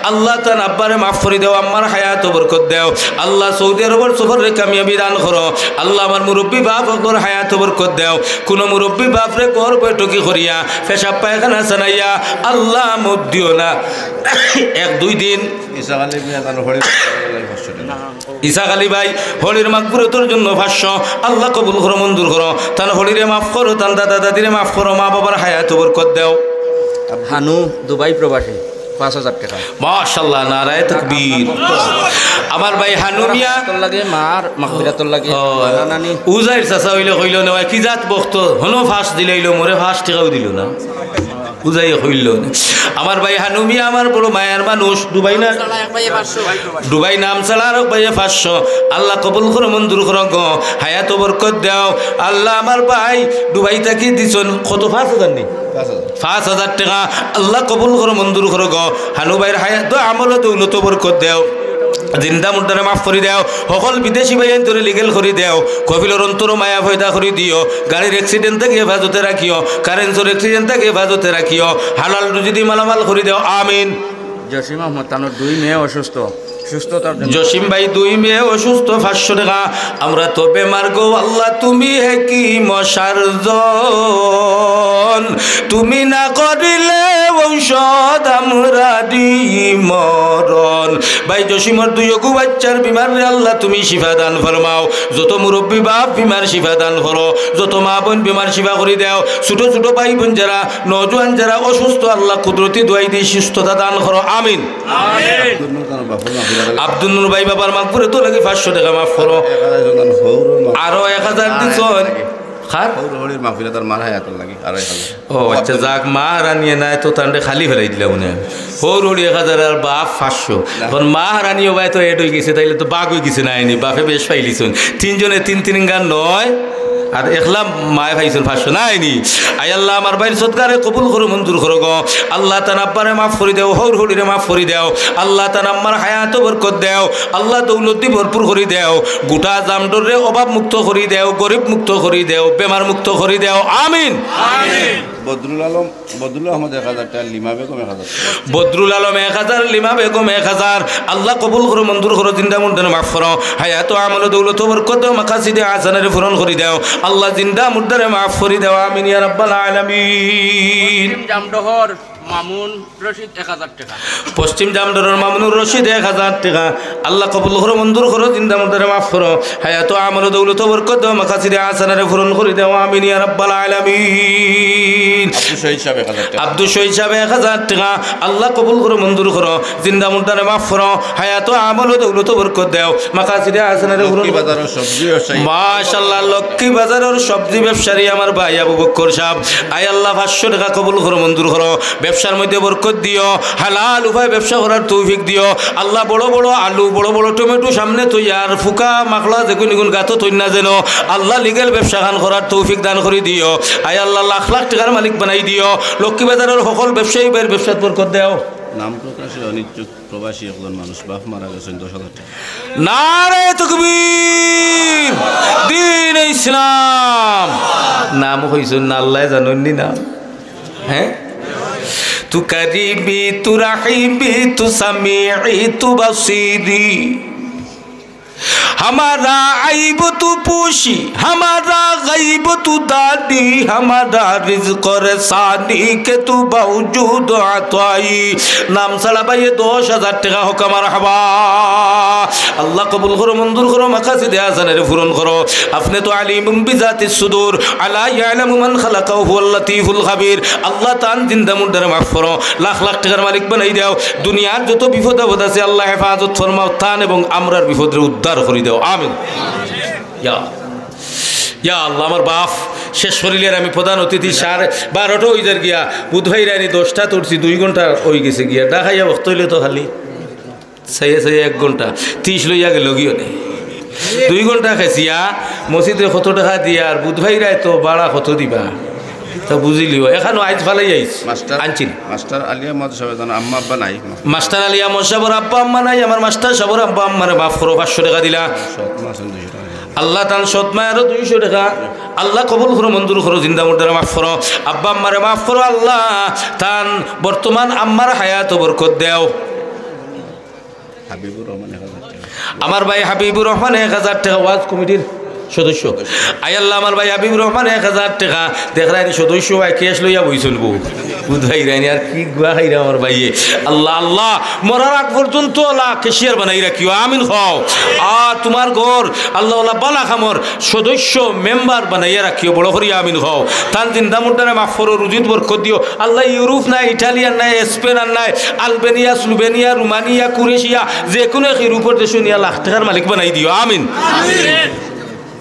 আল্লাহ তান আব্বারে মাফ করি দেও, আম্মার হায়াতো বরকত দেও। আল্লাহ সৌদি আরবর সফররে কামিয়াবি দান করো। আল্লাহ আমার মুরব্বি বাপ হকলর হায়াতো বরকত দেও। কুনু মুরব্বি বাপরে ঘর বৈঠকি করিয়া পেশাব পায়খানা সানাইয়া আল্লাহ মউত দিও না। এক দুই দিন ইসা আলী মিয়া তান হরির ইসা আলী ভাই, হরির মাগফিরাতর জন্য পাঁচশো, আল্লাহ কবুল করো, মঞ্জুর করো। তান হরিরে মাফ করো, তান দাদা দাদিরে মাফ করো, মা বাবার হায়াতো বরকত দেও। হানু দুবাই প্রবাসী, পাঁচ হাজার টেকা। মাশাআল্লাহ, নারায়ে তাকবীর। আমার ভাই হানু মিয়া। তোর লাগে মার মাগফিরাতর লাগে ও, নানা নানি। উজাইর চাচা অইলে কইলো না, কি জাত বখত, হনো পাঁচ দিলাইলো, মোরে পাঁচ টেকাও দিলো না। বুঝাইয়া কইল না। আমার ভাই হানু মিয়া, আমার বড় মায়ার মানুষ, দুবাই না, দুবাই নাম ছাড়া আরক ভাইয়ে পাঁচশো। আল্লাহ কবুল করো, মঞ্জুর করো গো, হায়াতো বরকত দেও। আল্লাহ আমার ভাই দুবাই থাকি দিছইন কত, পাঁচ হাজার নি? পাঁচ হাজার। পাঁচ হাজার টেকা। আল্লাহ কবুল করো, মঞ্জুর করো গো। হানু ভাইর হায়াতো আমলো দৌলতো বরকত দেও। জিন্দা মুর্দারে মাফ করি দেও, হকল বিদেশি ভাইয়াইন্তরে লিগেল করি দেও, কফিলর অন্তরো মায়া পয়দা করি দিও, গাড়ির accident থাকি হেফাজতে রাখিও, কারেন্টর accident থাকি হেফাজতে রাখিও, হালাল রুজি দি মালামাল করি দেও, আমিন। জসিম আহমদ, তানর দুই মেয়ে অসুস্থ, সুস্থতার জন্য জসিম ভাই দুই মেয়ে অসুস্থ, পাঁচশো টেকা। আমরা তো বেমার গো আল্লাহ, তুমি হেকিম সার্জন, তুমি না করিলে ঔষধ আমরার মরণ। ভাই জসিমর দুইওগু বাচ্চার বিমাররে আল্লাহ তুমি শিফা দান ফরমাও। যত মুরব্বি বাপ বিমার শিফা দান করো, যত মা বইন বিমার শিফা করি দেও। ছোট ছোট ভাই বইন যারা, নওজোয়ান যারা অসুস্থ, আল্লাহ কুদরতি দোয়াই দি সুস্থতা দান করো, আমিন। আব্দুল নূর ভাই বাবার মাগফিরাতর লাগি পাঁচশো টেকা মাফ করো। আরো এক হাজার দিছইন। কার? হৌর হরির মাগফিরাত আর মার হায়াতর লাগি আড়াই হাজার। ও আচ্ছা, যাক, মা হারানিয়ে নাই তো তানরে খালি ফেলাই দিলা মনে হয়। হৌর হরি এক হাজার আর বাপ পাঁচশো। না। এখন মা হারানিও ভাই তো add অই গেছে, তাইলে তো বাঘ অই গেছে, নায়নি? বাপে বেশ পাইলিছইন। তিনজনে তিন তিন গান নয়, আর একলা মায়ে পাইছইন পাঁচশো, নায়নি? আয় আল্লাহ, আমার ভাইর সদকারে কবুল করো, মঞ্জুর করো গো। আল্লাহ তান আব্বারে মাফ করি দেও, হৌর হরিরে মাফ করি দেও। আল্লাহ তান আম্মার হায়াতো বরকত দেও। আল্লাহ দৌলত দি ভরপুর করি দেও। গোটা জামডররে অভাব মুক্ত করি দেও, গরিব মুক্ত করি দেও, বেমার মুক্ত করি দেও। আমিন। বদরুল আলম, বদরুল আহমদ এক হাজার টেকা, লিমা বেগম এক হাজার টেকা। বদরুল আলম এক হাজার, লিমা বেগম এক হাজার। আল্লাহ কবুল করো, মঞ্জুর করো, জিন্দা মুর্দারে মাফ করো। হায়াতো আমলো দৌলতো বরকত দেও, মাকাসিদে হাসানারে পূরণ করি দেও। আল্লাহ জিন্দা মুর্দারে মাফ করি দেও। আমিন ইয়া রাব্বাল আলামিন। পশ্চিম জামডহর মামুন রশিদ এক হাজার টেকা। পশ্চিম জামডহরর মামুনুর রশিদ এক হাজার টেকা। আল্লাহ কবুল করো, মঞ্জুর করো, জিন্দা মুর্দারে মাফ করো। হায়াতো আমলো দৌলতো বরকত দেও, মাকাসিদে হাসানারে পূরণ করি দেও। আমিন ইয়া রাব্বাল আলামিন। আব্দুল শহীদ সাহেব এক হাজার টেকা। আব্দুল শহীদ সাহেব এক হাজার টেকা। আল্লাহ কবুল করো, মঞ্জুর করো, জিন্দা মুর্দারে মাফ করো। হায়াতো আমলো দৌলতো বরকত দেও, মাকাসিদে হাসানারে পূরণ। লক্ষ্মী বাজারর সবজি ব্যবসায়ী। মাশাআল্লাহ, লক্ষ্মী বাজারর সবজি ব্যবসায়ী আমার ভাই আবু বক্কর সাহেব। আয় আল্লাহ, পাঁচশো টেকা কবুল করো, মঞ্জুর করো। ব্যবসার মধ্যে বরকত দিও, হালাল উপায়ে ব্যবসা করার তৌফিক দিও। আল্লাহ, বড় বড় আলু, বড় বড় টমেটো সামনে থইয়ার, ফুকা মাকড়া যেগুন ইগুন গাতো থইন না যেন। আল্লাহ, লিগেল ব্যবসা খান করার তৌফিক দান করি দিও। আয় আল্লাহ, লাখ লাখ টেকার মালিক বানাই দিও। লক্ষ্মী বাজারর হকল ব্যবসায়ী ভাইর ব্যবসাত বরকত দেও। নাম প্রকাশে অনিচ্ছুক প্রবাসী একজন মানুষ, বাপ মারা গেছেন, দশ হাজার টেকা। নারায়ে তাকবীর, দ্বীনে ইসলাম। নাম কইছইন না, আল্লায় জানইন নি নাম? হ্যাঁ? তু করিবি, তু রাহিবি, তু সামিঈ, তু বাসিরি। ہمارا عیب تو پوشی، ہمارا غیب تو دانی، ہمارا رزق اور ثانی کہ تو باوجود عطائی۔ নাম ছাড়া ভাইয়ে দশ হাজার টেকা, হক্কা মারহাবা। আল্লাহ কবুল করো, মঞ্জুর করো, মাকাসিদে হাসানারে পূরণ করো। আপনে তো আলিমুম বিজাতিস সুদুর, আলা ইয়ালামু মান খালাকা ওয়া হুয়াল লাতিফুল খাবির। আল্লাহ তান জিন্দা মুর্দারে মাফ করো, লাখ লাখ টেকার মালিক বানাই দেও। দুনিয়ার যত বিপদ আপদ আছে আল্লাহ হেফাজত ফরমাও, তান এবং আমরার বিপদরে উদ্ধার করি দেও। আমিন। ইয়া, ইয়া আল্লাহ, আমার বাফ শেষ করিলে আর আমি প্রধান অতিথি সাড়ে বারোটা অই যার গিয়া, বুধ ভাইরাইনি দশটা তুলছি, দুই ঘন্টা অই গেছে গিয়া, ডাকাইয়া বক্ত অইলে তো খালি চাইয়া চাইয়া এক ঘন্টা, তিরিশ লইয়া গেল গিয়া নে। দুই ঘন্টা খেছিয়া, মসজিদে কত টেকা দিয়া, আর বুধ ভাইরায় তো ভাড়া কত দিবা? তা বুঝিলিও, এখানো আইজ ফালাই আইস। মাস্টার, আনছিল। মাস্টার আলী আহমদ সাহেব জানো, আম্মা আব্বা নাই। মাস্টার আলী আহমদ সাহেবর আব্বা আম্মা নাই, আমার মাস্টার সাহেবর আব্বা আম্মারে মাফ করো, পাঁচশো টেকা দিলা। সৎ মা আছেন দুইশো টেকা। আল্লাহ তান সৎ মায় আরো দুইশো টেকা। আল্লাহ কবুল করো, মঞ্জুর করো, জিন্দা মুর্দারে মাফ করো, আব্বা আম্মারে মাফ করো। আল্লাহ তান বর্তমান আম্মার হায়াত বরকত দেও। হাবিবুর রহমান এক হাজার টেকা। আমার ভাই হাবিবুর রহমান এক হাজার টেকা, ওয়াজ কমিটির সদস্য। আয় আল্লাহ, আমার ভাই হাবিবুর রহমান এক হাজার টেকা। দেখরায়নি সদস্য ভাই ক্যাশ লইয়া বইছইন বউ। বুধ ভাইরাইনি আর কি গুয়া খাইরা আমার ভাইয়ে। আল্লাহ, আল্লাহ, মরার আগ পর্যন্ত আল্লাহ ক্যাশিয়ার বানাই রাখিও। আমিন কও। আর তোমার ঘর আল্লাহ, আল্লাহ, বালা কামর সদস্য, মেম্বার বানাইয়া রাখিও, বড় করি আমিন কও। তান জিন্দা মুর্দারে মাফ করো, রুজিত বরকত দিও। আল্লাহ, ইউরোপ নাই, ইটালিয়ান নাই, স্পেনার নাই, আলবেনিয়া, স্লোভেনিয়া, রোমানিয়া, ক্রোয়েশিয়া, যে কোনো এক ইউরোপর দেশো নিয়া লাখ টেকার মালিক বানাই দিও। আমিন।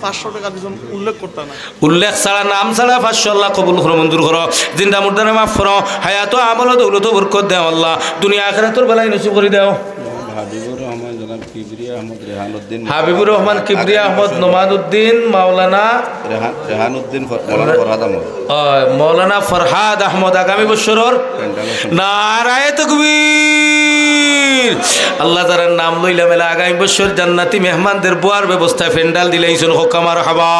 পাঁচশো টেকা দিছইন, উল্লেখ করতা না। উল্লেখ ছাড়া, নাম ছাড়া পাঁচশো, আল্লাহ কবুল করো, মঞ্জুর করো। জিন্দা মুর্দারে মাফ করো, হায়াত ও আমল ও দৌলত ও বরকত দেও আল্লাহ, দুনিয়া আখিরাতর ভালাই নসিব করি দেও। হাবিবুর রহমান জনাব কিবরিয়া আহমদ রেহান উদ্দিন। হাবিবুর রহমান কিবরিয়া আহমদ নোমান উদ্দিন, মাওলানা রেহান, রেহান উদ্দিন ফর-, মৌলানা ফরহাদ আহমদ। অয়, মৌলানা ফরহাদ আহমদ আগামী বছরর প্যান্ডেল আছে। নারায়ে তকবীর। আল্লাহ, যারার নাম লইলাম এলা আগামী বছর জান্নাতি মেহমানদের বওয়ার ব্যবস্থা প্যান্ডেল দিলাইছইন, হক্কা মারহাবা।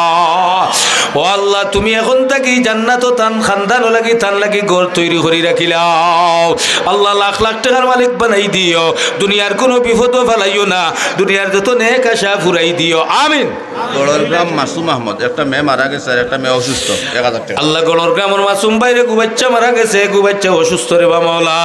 ও আল্লাহ, তুমি এখন থাকি জান্নাতো তান খান্দানো লাগি, তান লাগি ঘর তৈরি করি রাখিলাও। আল্লাহ, লাখ লাখ টেকার মালিক বানাই দিও। দুনিয়ার কোনো বিপদও ফালাইও না, দুনিয়ার যত নেক আশা ফুরাই দিও। আমিন। গড়র গ্রাম মাসুম আহমদ, একটা মেয়ে মারা গেছে আর একটা মেয়ে অসুস্থ, এক হাজার টেকা। আল্লাহ, গড়র গ্রামর মাসুম ভাইরে গু বাইচ্চা মারা গেছে, গু বাইচ্চা অসুস্থ রে বা মাওলা।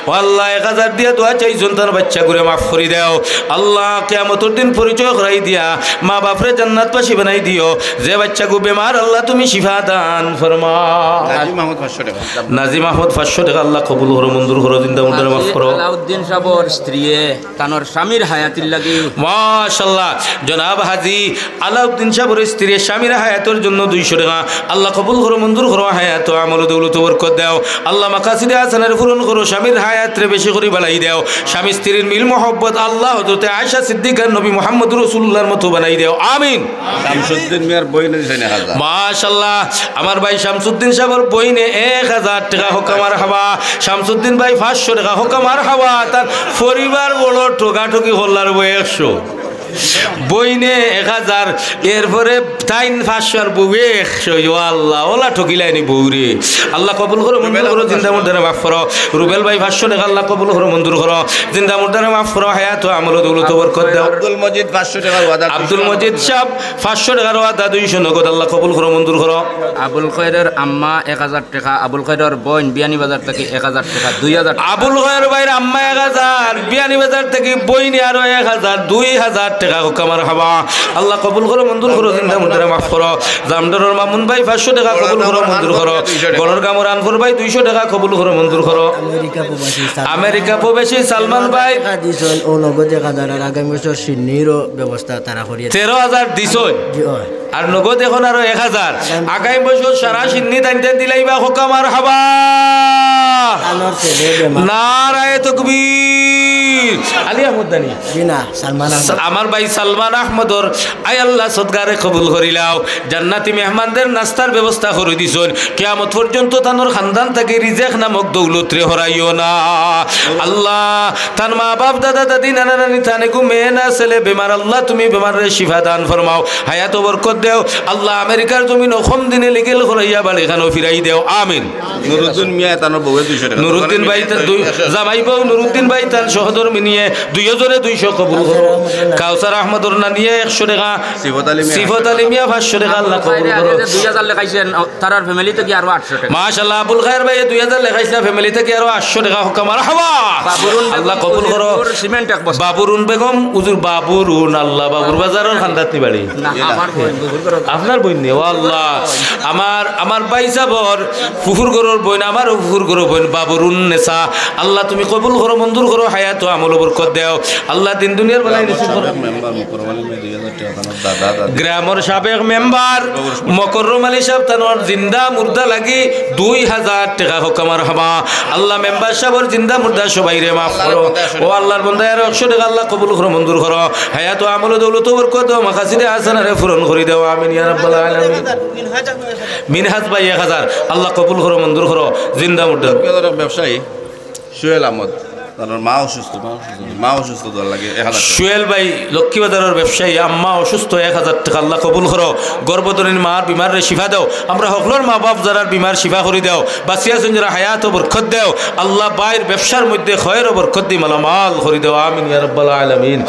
ও আল্লাহ, এক হাজার দিয়া দোয়া চাইছইন, তান বাইচ্চাগুরে মাফ করি দেও। আল্লাহ, কিয়ামতর দিন পরিচয় করাই দিয়া মা বাপরে জান্নাতবাসী বানাই দিও। যে বাইচ্চাগু বেমার, আল্লাহ, তুমি শিফা দান ফরমাও। নাজিম আহমদ পাঁচশো টেকা। নাজিম আহমদ পাঁচশো টেকা, আল্লাহ কবুল করো, মঞ্জুর করো, জিন্দা মুর্দারে মাফ করো। আলাউদ্দিন সাবর স্ত্রীয়ে তানর স্বামীর হায়াতির লাগি। মাশাআল্লাহ, জনাব হাজি আলাউদ্দিন সাবর স্ত্রীর স্বামীর হায়াতর জন্য দুইশো টেকা। আল্লাহ কবুল করো, মঞ্জুর করো, হায়াত ও আমল ও দৌলত বরকত দেও। আল্লাহ মাকাসিদে হাসানারে পূরণ করো, স্বামীর হায়াতরে বেশি করি বাড়াই দেও। স্বামী স্ত্রীর মিল মহব্বত আল্লাহ হযরতে আয়েশা সিদ্দিকার নবী মুহাম্মদুর রাসূলুল্লাহর মতো বানাই দেও। আমিন। শামসুদ্দিন মিয়ার বইনে দিছইন এক হাজার। মাশাআল্লাহ, আমার ভাই শামসুদ্দিন সাবর বইনে এক হাজার টেকা, হক্কা মারহাবা। শামসুদ্দিন ভাই পাঁচশো টেকা, হক্কা মারহাবা। তার পরিবার বড় ঠোকাঠুকি করলার বই একশো। বইনে এক হাজার, এরপরে তাইন পাঁচশো আর বউয়ে একশো। ও আল্লাহ, ওলা ঠকিলাইনি বউরে। আল্লাহ কবুল করো, মঞ্জুর করো, জিন্দা মুর্দারে মাফ করো। রুবেল ভাই পাঁচশো টেকা, আল্লাহ কবুল করো, মঞ্জুর করো, জিন্দা মুর্দারে মাফ করো, হায়াত ও আমল ও দৌলত বরকত দেও। আব্দুল মজিদ পাঁচশো টেকার ওয়াদা। আব্দুল মজিদ সাব পাঁচশো টেকার ওয়াদা দুইশো নগদ, আল্লাহ কবুল করো, মঞ্জুর করো। আবুল খয়রর আম্মা এক হাজার টেকা, আবুল খয়রর বইন বিয়ানীবাজার থাকি এক হাজার টেকা, দুই হাজার। আবুল খয়র ভাইর আম্মা এক হাজার, বিয়ানীবাজার থাকি বইনে আরো এক হাজার, দুই হাজার টেকা, হক্কা মারহাবা। আল্লাহ কবুল করো, মঞ্জুর করো, জিন্দা মুর্দারে মাফ করো। জামডরর মামুন ভাই পাঁচশো টেকা, কবুল করো, মঞ্জুর করো। গড়র গামর আনফর ভাই দুইশো টেকা, কবুল করো, মঞ্জুর করো। আমেরিকা প্রবাসী সালমান। আমেরিকা প্রবাসী সালমান ভাই। টেকা দিছইন, ও নগদ এক হাজার, আর আগামী বছর শিন্নিরও ব্যবস্থা তারা করিয়া। তেরো হাজার দিছইন। জি, অয়। আর নগদ এখন আরো এক হাজার। আগামী বছর সারা শিন্নি তাইন তাইন দিলাইবা, হক্কা মারহাবা। তানর ছেলে বেমার। নারায়ে তকবীর। আলী আহমদ দানি। জি না, সালমান আহমদ। আমার ভাই সালমান আহমদর, আয় আল্লাহ, সদকারে কবুল করিলাও। জান্নাতি মেহমানদের নাস্তার ব্যবস্থা করি দিছইন। কিয়ামত পর্যন্ত তানর খানদান থাকি রিজেক নামক দৌলতরে হরাইও না। আল্লাহ, তান মা বাপ, দাদা দাদি, নানা নানি, তানে গু মেয়ে না ছেলে বেমার, আল্লাহ তুমি বেমাররে শিফা দান ফরমাও, হায়াত ও বরকত দেও। আল্লাহ, আমেরিকার জমিনো কম দিনে লিগেল করাইয়া বাড়িখানো ফিরাই দেও। আমিন। নুরুদ্দিন মিয়া তানর বউ নুরুদ্দিন ভাই তান দুই, জামাই বউ নুরুদ্দিন ভাই তান সহধর্মিনীয়ে দুইওজনে দুইশো কবুল করো। কাউসার আহমদর নানিয়ে একশো টেকা। সিফত আলী মিয়া। সিফত আলী মিয়া পাঁচশো টেকা, আল্লাহ কবুল করো। দুই হাজার লেখাইছইন, তারার ফ্যামিলি থাকি আরো আটশো টেকা। মাশাআল্লাহ, আবুল খায়ের ভাইয়ে দুই হাজার লেখাইছলা, ফ্যামিলি থাকি আরো আটশো টেকা, হক্কা মারহাবা। বাবুরুন বেগম আল্লাহ কবুল করো। সিমেন্ট এক বস্তা। বাবুরুন বেগম, হুজুর বাবুরুন, আল্লাহ, বাবুর বাজারর খান্দাত নি বাড়ি? না, আমার বইন, হুজুর ঘরর। আপনার বইন নি? ও আল্লাহ, আমার, আমার ভাই সাবর ফুফুর ঘরর বইন, আমারও ফুফুর ঘরর বইন, বাবুরুন নেসা। আল্লাহ, তুমি কবুল করো, মঞ্জুর করো, হায়াত ও আমলো বরকত দেও। আল্লাহ, দিন দুনিয়ার ভালাই নসিব করো। মেম্বার মুকররম আলী মিয়া দুই হাজার টেকা দান, দাদা, দাদি। গ্রামর সাবেক মেম্বার মকররম আলী সাব তানর জিন্দা মুর্দা লাগি দুই হাজার টেকা, হক্কা মারহাবা। আল্লাহ, মেম্বার সাবর জিন্দা মুর্দা সবাইরে মাফ করো। ও আল্লাহর বন্দা, আরো একশো টেকা, আল্লাহ কবুল করো, মঞ্জুর করো। হায়াত ও আমলো দৌলত বরকত দেও, মাকাসিদে হাসানারে পূরণ করি দেও। আমিন ইয়া রাব্বাল আলামিন। মিনহাজ ভাই এক হাজার, আল্লাহ কবুল করো, মঞ্জুর করো, জিন্দা মুর্দা। ব্যবসায়ী সুহেল আহমদ, তার মা অসুস্থ, মা অসুস্থ, মা অসুস্থ, দোয়া লাগে, এক হাজার টেকা। সুহেল ভাই, লক্ষ্মীবাজারর ব্যবসায়ী, আম্মা অসুস্থ, এক হাজার টেকা, আল্লাহ কবুল করো। গর্ভধারিণী মার বিমাররে শিফা দেও। আমরা হকলর মা বাপ যারার বিমার শিফা করি দেও। বাঁচিয়া আছইন যারা হায়াত ও বরকত দেও। আল্লাহ ভাইর ব্যবসার মধ্যে খয়ের ও বরকত দি মালামাল করি দেও। আমিন ইয়া রাব্বাল আলামিন।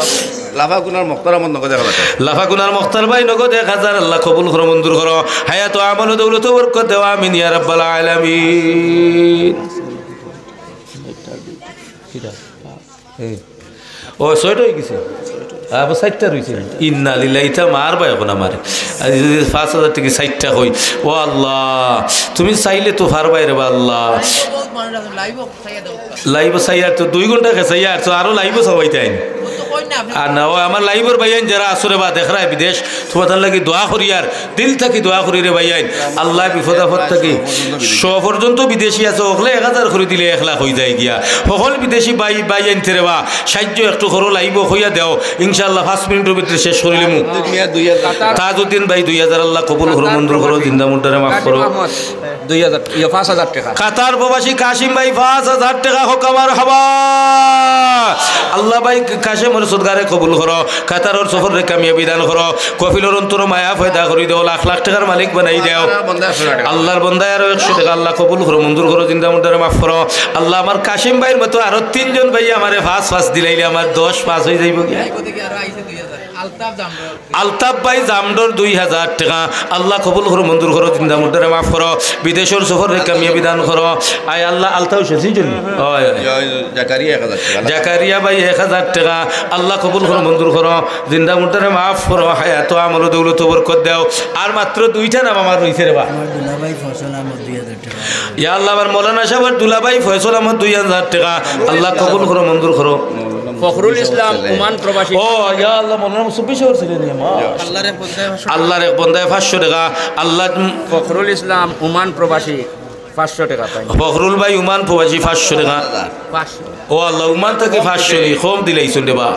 লাফাগুনার মখতার আহমদ নগদ এক হাজার টেকা। লাফাগুনার মখতার ভাই নগদ এক হাজার, আল্লাহ কবুল করো, মঞ্জুর করো। হায়াত ও আমলো দৌলত ও বরকত দেও। আমিন ইয়া রাব্বাল আলামিন। কিতা? এই। ও, ছয়টা অই গেছে। আবার চাইরটা রইছে। ইন্না লিল্লাহি, ইতা মারবা অখন আমারে। আর এই যে পাঁচ হাজার টেকা চাইরটা কই। ও আল্লাহ, তুমি চাইলে তো পারবায় রেবা আল্লাহ। লাইভও চাইয়া তো দুই ঘন্টা কে চাইয়া আর তো আরো লাইভও চাওয়াইতাইন। আর না, ও আমার লাইভর ভাইয়াইন যারা আছো রেবা, দেখরায় বিদেশ, তুমার তার লাগি দোয়া করি আর দিল থাকি দোয়া করি রে ভাইয়াইন। আল্লাহ বিপদ আপদ থাকি শ পর্যন্ত বিদেশি আছে, হকলে এক হাজার করি দিলে এক লাখ অই যায় গিয়া। হকল বিদেশি ভাই, ভাইয়াইনতে রেবা, সাহায্য একটু করো, লাইভও কইয়া দেও। ইনশাআল্লাহ পাঁচ মিনিটর ভিতরে শেষ করিলিমু। তাজউদ্দিন ভাই দুই হাজার, আল্লাহ কবুল করো, মঞ্জুর করো, জিন্দা মুর্দারে মাফ করো। দুই হাজার, ইয়ে, পাঁচ হাজার টেকা। কাতার প্রবাসী কাশিম ভাই পাঁচ হাজার টেকা, হক্কা মারহাবা। আল্লাহ ভাই কাশিমর সদগারে কবুল করো, কাতারর সফররে কামিয়াবি দান করো, কফিলর অন্তরো মায়া পয়দা করি দেও, লাখ লাখ টেকার মালিক বানাই দেও। আল্লাহর বন্দায় আরো একশো টেকা, আল্লাহ কবুল করো, মঞ্জুর করো, জিন্দা মুর্দারে মাফ করো। আল্লাহ আমার কাশিম ভাইর মতো আরো তিনজন ভাই আমারে পাঁচ পাঁচ দিলাইলে আমার দশ পাঁচ অই যাইবো গিয়া। আলতাফ ভাই জামডর দুই হাজার টেকা, আল্লাহ কবুল করো, মঞ্জুর করো, জিন্দা মুর্দারে মাফ করো, বিদেশর সফররে কামিয়াবি দান করো। আয় আল্লাহ, আলতাফ হোসেন চিনছইন নি? অয়, অয়। ইয়া, ইয়া, জাকারিয়া এক হাজার টেকা। জাকারিয়া ভাই এক হাজার টেকা, আল্লাহ কবুল করো, মঞ্জুর করো, জিন্দা মুর্দারে মাফ করো, হায়াত ও আমলো দৌলত ও বরকত দেও। আর মাত্র দুইটা নাম আমার রইছে রেবা। আমার দুলাভাই ফয়সল আহমদ দুই হাজার টেকা। ইয়া আল্লাহ, আমার মৌলানা সাহেবর দুলাভাই ফয়সল আহমদ দুই হাজার টেকা, আল্লাহ কবুল করো, মঞ্জুর করো। ফখরুল ইসলাম ওমান প্রবাসী। ও, ইয়া আল্লাহ, মৌলানা মুসব্বির সাহেব ছিলেন, ইয়া মা। আল্লাহর এক বন্দায় পাঁচশো। আল্লাহর এক বন্দায় পাঁচশো টেকা। আল্লাহ, ফখরুল ইসলাম ওমান প্রবাসী পাঁচশো টেকা পাইন। ফখরুল ভাই ওমান প্রবাসী পাঁচশো টেকা। পাঁচশো। ও আল্লাহ, ওমান থাকি পাঁচশো নি, কম দিলাইছইন রেবা।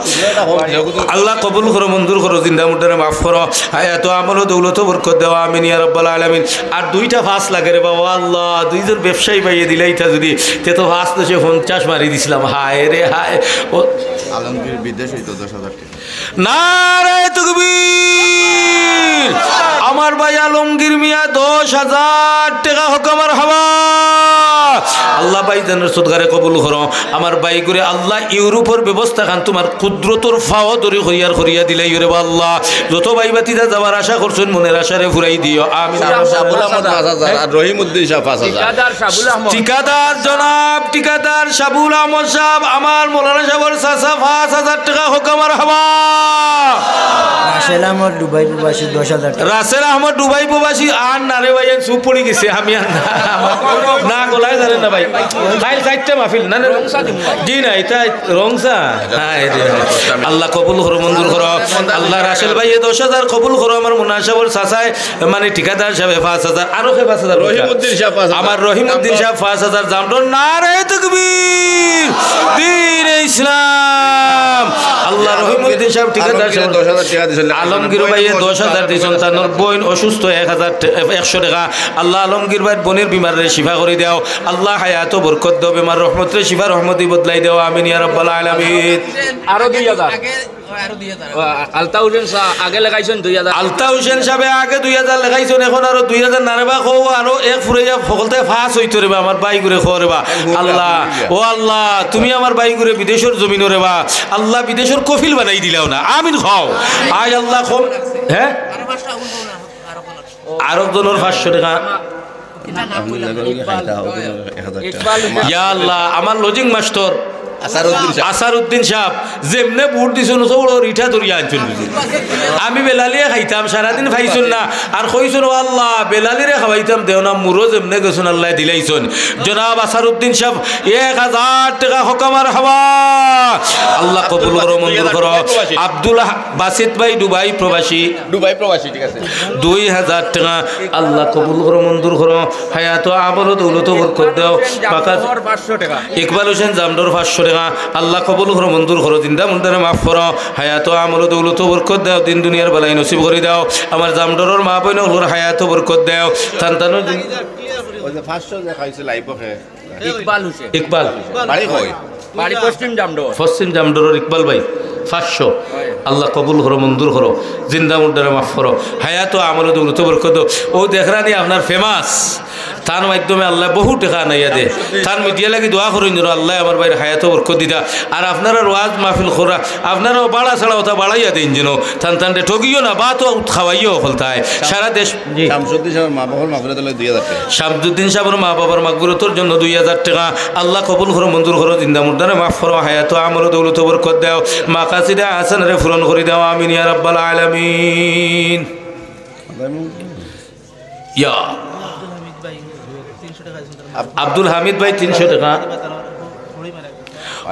আল্লাহ কবুল করো, মঞ্জুর করো, জিন্দা মুর্দারে মাফ করো। হায়াত ও আমলো দৌলত ও বরকত দেও, আমিন ইয়া রাব্বাল আলামিন। আর দুইটা পাঁচ লাগে রেবা, ও আল্লাহ, দুইজন ব্যবসায়ী ভাইয়ে দিলাইতা যদি, তে তো পাঁচ দশে পঞ্চাশ মারি দিছলাম। হায় রে হায়। ও আলমগীর বিদেশ অইতো দশ হাজার টেকা। নারায়ে তাকবীর! আমার ভাই আলমগীর মিয়া দশ হাজার টেকা, হক্কা মারহাবা। আল্লাহ ভাইজানর সদগারে কবুল করো। আমার ভাইগুরে আল্লাহ ইউরোপর ব্যবস্থা খান তুমার কুদরতর ফাও ধরি করিয়ার করিয়া দিলাইও রেবা আল্লাহ। যত ভাই ভাতিজা যাবার আশা করছইন, মনের আশারে ফুরাই দিও। আমিন। শাহ-, শাহুল আহমদ পাঁচ হাজার আর রহিমউদ্দিন শাহ পাঁচ হাজার। ঠিকাদার শাহুল আহমদ। ঠিকাদার জনাব, ঠিকাদার শাহুল আহমদ সাহেব, আমার মৌলানা সাহেবর চাচা, পাঁচ হাজার টেকা, হক্কা মারহাবা। রাসেল আহমদ দুবাই প্রবাসী দশ হাজার টেকা। রাসেল আহমদ দুবাই প্রবাসী, আর না রে ভাই, আমি চুপ পড়ি গেছি, আমি আর না, না, গলায় ধরে না ভাই। কাইল চাইরটা মাহফিল, না, না, জি না, ইটা রংসা। হায় রে হায়। আল্লাহ কবুল করো, মঞ্জুর করো। আল্লাহ রাসেল ভাইয়ে দশ হাজার কবুল করো, আমার মৌলানা সাহেবর চাচায় মানে ঠিকাদার সাহেব পাঁচ হাজার, আরো কে পাঁচ হাজার? রহিমউদ্দিন সাহেব পাঁচ হাজার। আমার রহিমউদ্দিন সাহেব পাঁচ হাজার, জামডর নারায়ে তাকবীর, দ্বীনে ইসলাম। আল্লাহ রহিমউদ্দিন সাহেব ঠিকাদার সাহেব। দশ হাজার টেকা দিছইন। আলমগীর ভাইয়ে দশ হাজার দিছইন, তানর বইন অসুস্থ এক হাজার টে-, একশো টেকা। আল্লাহ আলমগীর ভাইর বইনর বিমাররে শিফা করি দেও। আল্লাহ হায়াতো বরকত দেও, বেমার রহমতরে শিফা রহমতি বদলাই দেও, আমিন ইয়া রাব্বাল আলামিন। আরো দুই হাজার। আগে, আরো দুই হাজার। ও, আলতা হোসেন সাহেব আগে লেখাইছইন দুই হাজার। আলতা হোসেন সাহেবে আগে দুই হাজার লেখাইছইন, এখন আরো দুই হাজার না রেবা, কও আরো এক ফুরাইয়া হকলতে পাঁচ অইতো রেবা, আমার ভাইগুরে কও রেবা। আল্লাহ, ও আল্লাহ, তুমি আমার ভাইগুরে বিদেশর জমিনো রেবা, আল্লাহ বিদেশর কফিল বানাই দিলাও না, আমিন কও। আয় আল্লাহ, কম, হ্যাঁ? আরো একজনর পাঁচশো টেকা। ইকবাল হোসেন। ইয়া আল্লাহ, আমার লজিং মাস্টর আসারউদ্দিন সাহেব। আসারউদ্দিন সাহেব, যেমনে ভোট দিছইন, অত বড় রিঠা ধরিয়া আনছইন বুঝি। আমি বেলালিয়ে খাইতাম, সারাদিন পাইছইন না, আর কইছইন, "ও আল্লাহ, বেলালিরে খাওয়াইতাম, দেও না, মুরো যেমনে গেছইন, আল্লাহ দিলাইছইন।" জনাব আসারউদ্দিন সাহেব, এক হাজার টেকা হক আমার হাওয়া। আল্লাহ কবুল করো, মঞ্জুর করো। আব্দুল হা-, বাসিত ভাই, দুবাই প্রবাসী। দুবাই প্রবাসী, ঠিক আছে। দুই হাজার টেকা, আল্লাহ কবুল করো, মঞ্জুর করো। হায়াত ও আমল ও দৌলত বরকত দাও। বাকাস জামডোর পাঁচশো টেকা। ইকবাল হোসেন জামডোর পাঁচশো টেকা, আল্লাহ কবুল করো, মঞ্জুর করো, জিন্দা মুর্দারে মাফ করো। হায়াত ও আমল ও দৌলত বরকত দাও, দিন দুনিয়ার বালাই নসিব করি দাও। আমার জামডোর মা বইন অকলর হায়াত ও বরকত দাও। তান তানর দিন ওই যে পাঁচশো যে খাইছে লাইভ ওকে। ইকবাল হোসেন। ইকবাল। বাড়ি কই? বাড়ি পশ্চিম জামডোর। পশ্চিম জামডোরর ইকবাল ভাই, পাঁচশো। আল্লাহ কবুল করো, মঞ্জুর করো, জিন্দা মুর্দারে মাফ করো, হায়াত ও আমল ও দৌলত বরকত দাও। ও দেখরানি আপনার ফেমাস, তান মাধ্যমে আল্লাহ বহু টেকা আনাইয়া দে। তান মিডিয়া লাগি দোয়া করইন যেন আল্লাহ আমার ভাইর হায়াত ও বরকত দিতা। আর আপনারার ওয়াজ মাহফিল করা, আপনারাও বাড়া ছাড়া ওটা বাড়াইয়া দেইন যেন। তান তানরে ঠগিও না, বা তো খাওয়াইও হকলতায়। সারা দেশ জি। শামসুদ্দিন সাহেবের মা বাবার মাগফিরাত হলে দুই হাজার টাকা। শামসুদ্দিন সাহেবের মা বাবার মাগফিরাতর জন্য দুই হাজার টাকা। আল্লাহ কবুল করো, মঞ্জুর করো, জিন্দা মুর্দারে মাফ করো, হায়াত ও আমল ও দৌলত বরকত দাও, মাকাসিদে আহসানরে পূরণ করি দাও, আমিন ইয়া রাব্বাল আলামিন। ইয়া। আব্দুল হামিদ ভাই তিনশো টাকা।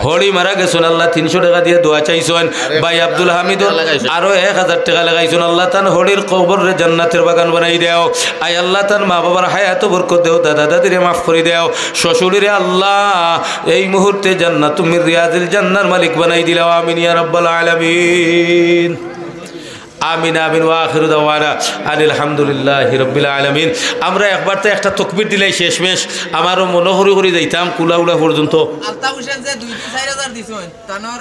হড়ি মারা গেছইন, আল্লাহ তিনশো টাকা দিয়া দোয়া চাইছইন। ভাই আব্দুল হামিদ আরো এক হাজার টাকা লাগাইছইন। আল্লাহ তান হড়ির কবররে জান্নাতের বাগান বানাই দেও। আয় আল্লাহ তান মা বাবার হায়াত বরকত দেও, দাদা দাদিরে মাফ করি দেও, শ্বশুরিরে আল্লাহ এই মুহূর্তে জান্নাতুম মিন রিয়াজিল জান্নার মালিক বানাই দিলাও। আমিন ইয়া রাব্বাল আলামিন। আমিন, আমিন। ওয়া আখিরু দাওয়ানা আনিল হামদুলিল্লাহি রাব্বিল আলামিন। আমরা একবার তো একটা তকবির দিলাই শেষমেশ, আমারও মনো করি করি যাইতাম কুলাউড়া পর্যন্ত। আলতা হোসেন যে দুই তিন চাইর হাজার দিছইন, তানর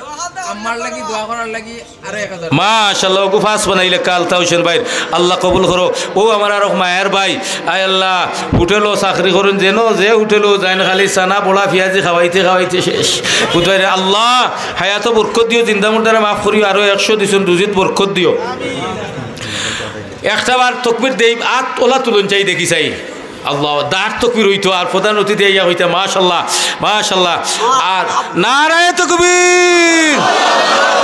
আম্মার লাগি দোয়া করার লাগি আরো এক হাজার। মাশাআল্লাহ, ওগু পাঁচ বানাইলে আলতা হোসেন ভাইর, আল্লাহ কবুল করো। ও আমার আরক মায়ার ভাই, আয় আল্লাহ, হোটেলও চাকরি করইন যেন, যে হোটেলও যাইন খালি চানা বড়া পিয়াজি খাওয়াইতে খাওয়াইতে শেষ। বুঝবাই রে আল্লাহ, হায়াতো বরকত দিও, জিন্দা মুর্দারে মাফ করিও, আরো একশো দিছইন, রুজিত বরকত দিও। একটা বার তকবির দেই, আত ওলা তুলইন চাই, দেখি চাই। আল্লাহ, দাঁত তকবির অইতো, আর প্রধান অতিথি আইয়া কইতা, "মাশাআল্লাহ, মাশাআল্লাহ।" আর নারায়ে তকবির,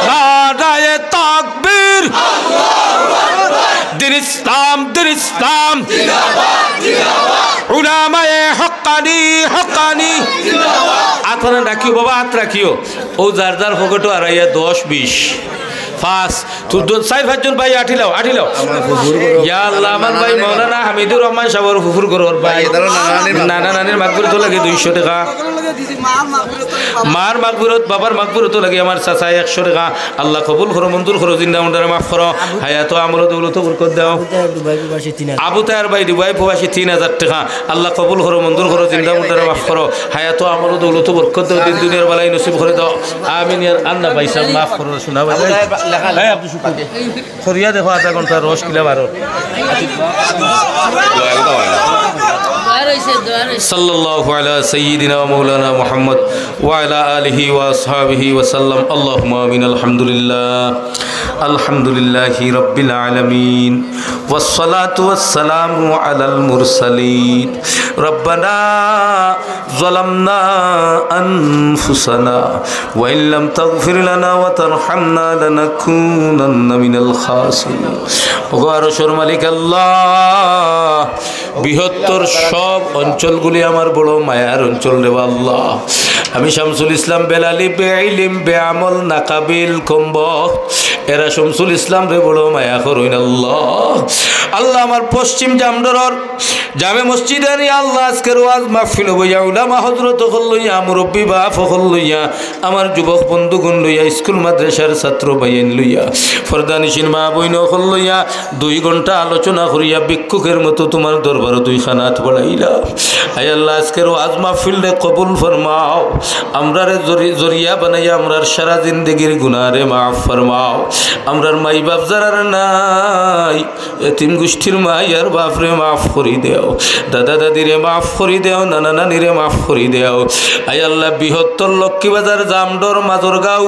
নারায়ে তকবির। দিন ইসলাম, দিন ইসলাম। উলামায়ে হক্কানি, হক্কানি। আত রাখিও বাবা, আত রাখিও। ও যার যার পকেটো আড়াইয়া দশ বিশ। পাঁচ, তুই দু-, চাইর পাঁচজন ভাই আটিলাও, আটিলাও। ইয়া আল্লাহ, আমার ভাই মৌলানা হামিদুর রহমান সাহেবর ফুফুর ঘরর ভাই। নানা নানির মাগফিরাতো লাগে দুইশো টাকা। মার মাগফিরাত, বাবার মাগফিরাতো লাগে আমার চাচা একশো টাকা। আল্লাহ কবুল করো, মঞ্জুর করো, জিন্দা মুর্দারে মাফ করো। হায়াতো আমলো দৌলতো বরকত দাও। আবু তাহের ভাই দুবাই প্রবাসী তিন হাজার টাকা। আল্লাহ কবুল করো, মঞ্জুর করো, জিন্দা মুর্দারে মাফ করো। হায়াতো আমলো দৌলতো বরকত দাও, দিন দুনিয়ার বালাই নসিব করি দাও। আমিন। ইয়ার আন্না ভাই সাহেব মাফ করো, শোনা ভাই। এই আব্দুল শুকুর। করিয়া দেখো আধা ঘন্টা রস কিলা বারো। দোয়া রইছে, দোয়া রইছে। সাল্লাল্লাহু আলা সাইয়্যিদিনা ওয়া মাওলানা মুহাম্মদ ওয়া আলা আলিহি ওয়া আসহাবিহি ওয়া সাল্লাম। আল্লাহুম্মা আমিন। আলহামদুলিল্লাহ। আলহামদুলিল্লাহি রাব্বিল আলামিন। ওয়াসসালাতু ওয়াসসালামু আলাল মুরসালিন। রব্বানা যালামনা আনফুসানা ওয়া ইল্লাম তাগফির লানা ওয়া তারহামনা লানাকুনান্না মিনাল খাসিরিন। ওগো আরশর মালিক আল্লাহ, বৃহত্তর সব অঞ্চলগুলি আমার বড় মায়ার অঞ্চল রে আল্লাহ। আমি শামসুল ইসলাম বেলালি, বেইলিম, বেআমল, নাকাবিল, কমবখত। এরা শামসুল ইসলামরে বড় মায়া করইন আল্লাহ। আল্লাহ, আমার পশ্চিম জামডরর জামে মসজিদে আনি আল্লাহ, আজকের ওয়াজ মাহফিল বইয়া উলামা হজরত অকল লইয়া, মুরব্বী বাপ অকল লইয়া, আমার যুবক বন্ধুগুন লইয়া, স্কুল মাদ্রাসার ছাত্র ভাইয়াইন লইয়া, পর্দানিশীন মা বইন অকল লইয়া দুই ঘন্টা আলোচনা করিয়া ভিক্ষুকের মতো তুমার দরবারো দুইখান আত বাড়াইলাম। আয় আল্লাহ, আজকের ওয়াজ মাহফিলরে কবুল ফরমাও। আমরারে জরি-, জরিয়া বানাইয়া আমরার সারা জিন্দেগির গুনারে মাফ ফরমাও। আমরার মাই বাপ যারার নাই, এতিম গুষ্টির মাই আর বাপরে মাফ করি দেও, দাদা দাদিরে মাফ করি দেও, নানা নানিরে মাফ করি দেও। আয় আল্লাহ, বৃহত্তর লক্ষ্মীবাজার, জামডর, মাজরগাঁও,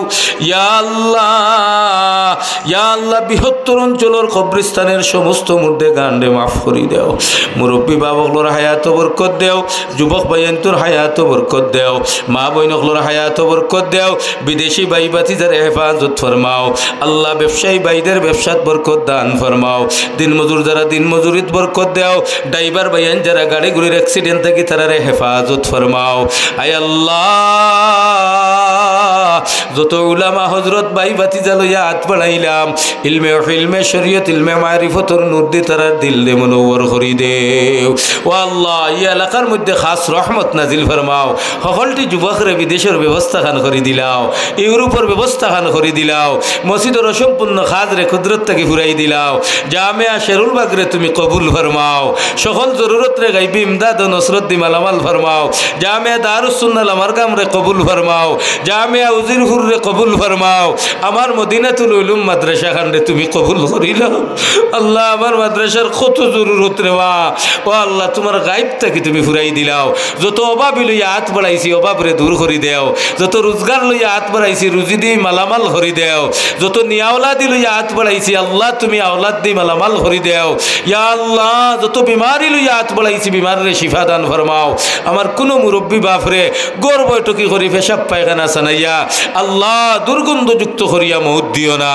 ইয়া আল্লাহ, ইয়া আল্লাহ, বৃহত্তর অঞ্চলর কবরস্থানের সমস্ত মুর্দেগানরে মাফ করি দেও। মুরব্বী বাপ অকলর হায়াতো বরকত দেও, যুবক ভাইয়াইন্তর হায়াতো বরকত দেও, মা বইন অকলর হায়াতো বরকত দেও, বিদেশি ভাই ভাতিজারে হেফাজত ফরমাও। আল্লাহ, ব্যবসায়ী ভাইদের ব্যবসাত বরকত দান ফরমাও। দিনমজুর যারা দিনমজুরিত বরকত দেও, ড্রাইভার ভাইয়াইন যারা গাড়ি গুড়ির accident থাকি তারারে হেফাজত ফরমাও। আয় আল্লাহ, যত উলামা হজরত ভাই ভাতিজা লইয়া আত বাড়াইলাম, ইলমে, ইলমে শরীয়ত, ইলমে মারিফতর নূর দি তারার দিলরে মুনব্বর করি দেও। ও আল্লাহ, ই এলাকার মধ্যে খাস রহমত নাজিল ফরমাও। হকলটি যুবকরে বিদেশর ব্যবস্থাখান করি দিলাও, ইউরোপর ব্যবস্থাখান করি দিলাও, মসজিদর অসম্পূর্ণ কাজরে কুদরত থাকি ফুরাই দিলাও, জামেয়া শেরুল বাগরে তুমি কবুল ফরমাও, সকল জরুরতরে গাইবি ইমদাদ ও নসরত দি মালামাল ফরমাও, জামেয়া দারুস সুন্নাহ লামারগামরে কবুল ফরমাও, জামেয়া উজিরপুররে কবুল ফরমাও, আমার মদিনাতুল উলুম মাদ্রাসাখানরে তুমি কবুল করিলাও। আল্লাহ, আমার মাদ্রাসার কত জরুরত রে বা, ও আল্লাহ, তুমার গাইব থাকি তুমি ফুরাই দিলাও। যত অভাবী লইয়া আত বাড়াইছি, অভাবরে দূর করি দেও। যত রোজগার লইয়া আত বাড়াইছি, রুজি দি মালামাল করি দেও। যত নিয়া আওলাদি লইয়া আত বাড়াইছি, আল্লাহ, তুমি আওলাদ দি মালামাল করি দেও। ইয়া আল্লাহ, যত বিমারি লইয়া আত বাড়াইছি, বিমাররে শিফা দান ফরমাও। আমার কুনু মুরব্বী বাপরে ঘর বৈঠকি করি পেশাব পায়খানা সানাইয়া, আল্লাহ, দুর্গন্ধযুক্ত করিয়া মউত দিও না।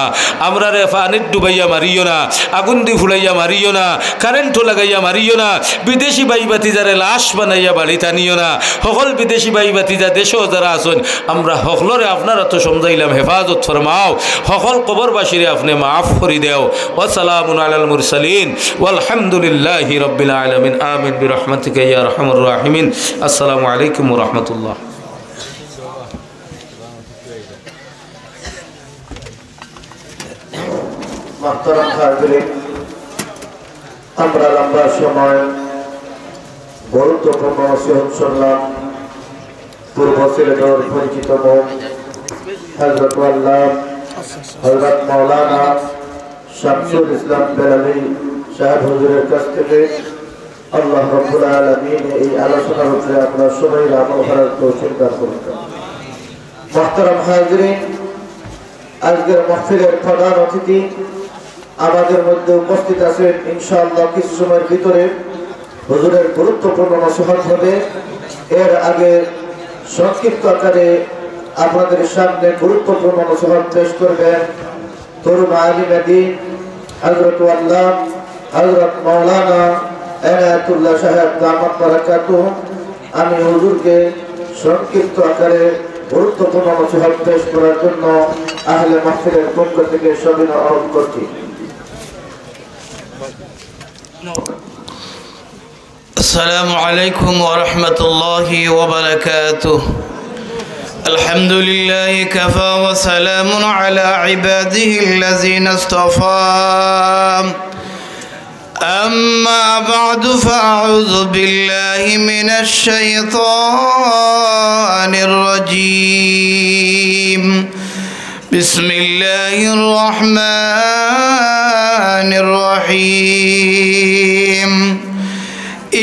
আমরারে পানিত ডুবাইয়া মারিও না, আগুন দি ফুড়াইয়া মারিও না, কারেন্টো লাগাইয়া মারিও না, বিদেশি ভাই ভাতিজারে লাশ বানাইয়া বাড়িত আনিও না। হকল বিদেশি ভাই ভাতিজা দেশো যারা আছইন, আমরা হকলরে আপনার আতো সমজাইলাম, হেফাজত ফরমাও। হকল কবরবাসীরে আপনে মাফ করি দেও। ওয়া সালামুন আলাল মুরসালিন, ওয়াল হামদুলিল্লাহি রাব্বিল আলামিন। আমিন বিরহমাতিকা ইয়া আরহামার রাহিমিন। আসসালামু আলাইকুম ওয়া রাহমাতুল্লাহ। মুহতারাম হাজিরিন, আমরা লম্বা সময় গুরুত্বপূর্ণ নসিহত শুনলাম। পূর্ব সিলেটর পরিচিত মুখ হযরত আল্লামা হযরত মাওলানা শামসুল ইসলাম বেলালী সাহেব হুজুরের কাছ থেকে। আল্লাহ রাব্বুল আলামিন এই আলোচনার উপরে আমরা সবাই আমল করার তৌফিক দান করুন। মুহতারাম হাজিরিন, আজকের মাহফিলের প্রধান অতিথি আমাদের মধ্যে উপস্থিত আছেন। ইনশাআল্লাহ কিছু সময়ের ভিতরে হুজুরের গুরুত্বপূর্ণ নসিহত হবে। এর আগে সংক্ষিপ্ত আকারে আপনাদের সামনে গুরুত্বপূর্ণ নসিহত পেশ করবেন তরুণ আলিমে দ্বীন হযরত আল্লামা হযরত মাওলানা এনায়েতুল্লাহ সাহেব দামাত বারাকাতুহুম। আমি হুজুরকে সংক্ষিপ্ত আকারে গুরুত্বপূর্ণ নসিহত পেশ করার জন্য আহলে মাহফিলের পক্ষ থেকে সবিনয় অনুরোধ করছি। السلام عليكم ورحمة الله وبركاته. الحمد لله كفى وسلام على عباده الذين اصطفى. أما بعد فأعوذ بالله من الشيطان الرجيم. بسم الله الرحمن الرحيم.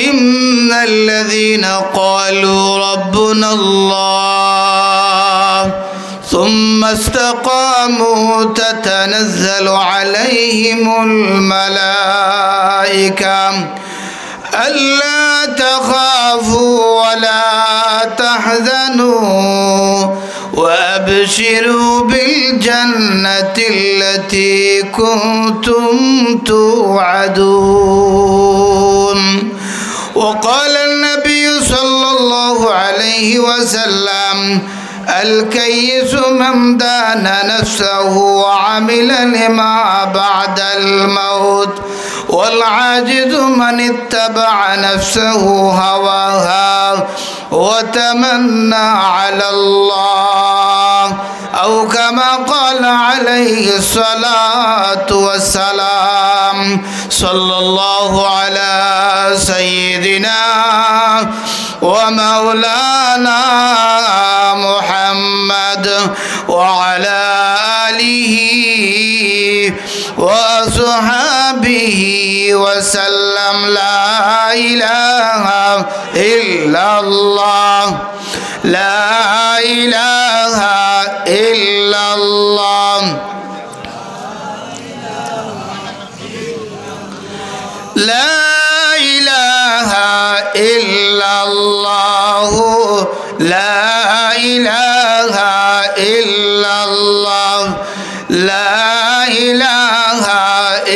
إن الذين قالوا ربنا الله ثم استقاموا تتنزل عليهم الملائكة ألا تخافوا ولا تحزنوا وأبشروا بالجنة التي كنتم توعدون. وقال النبي صلى الله عليه وسلم: الكيس من دان نفسه وعمل لما بعد الموت والعاجز من اتبع نفسه هواها وتمنى على الله، أو كما قال عليه الصلاة والسلام. صلى الله على سيدنا ومولانا محمد وعلى آله وأصحابه وسلم. لا إله إلا الله. لا إله إلا الله. لا إله إلا الله. لا إله إلا الله. لا إله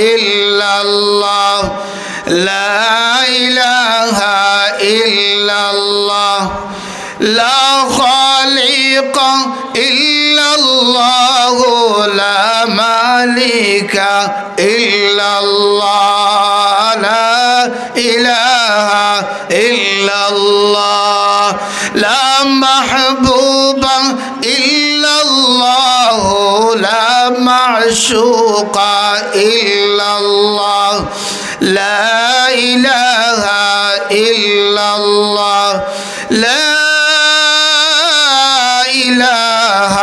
إلا الله. لا إله إلا الله. لا خالق إلا الله، لا مالك إلا الله، لا إله إلا الله، لا محبوب إلا الله، لا معشوق إلا الله، لا إله إلا الله، لا إله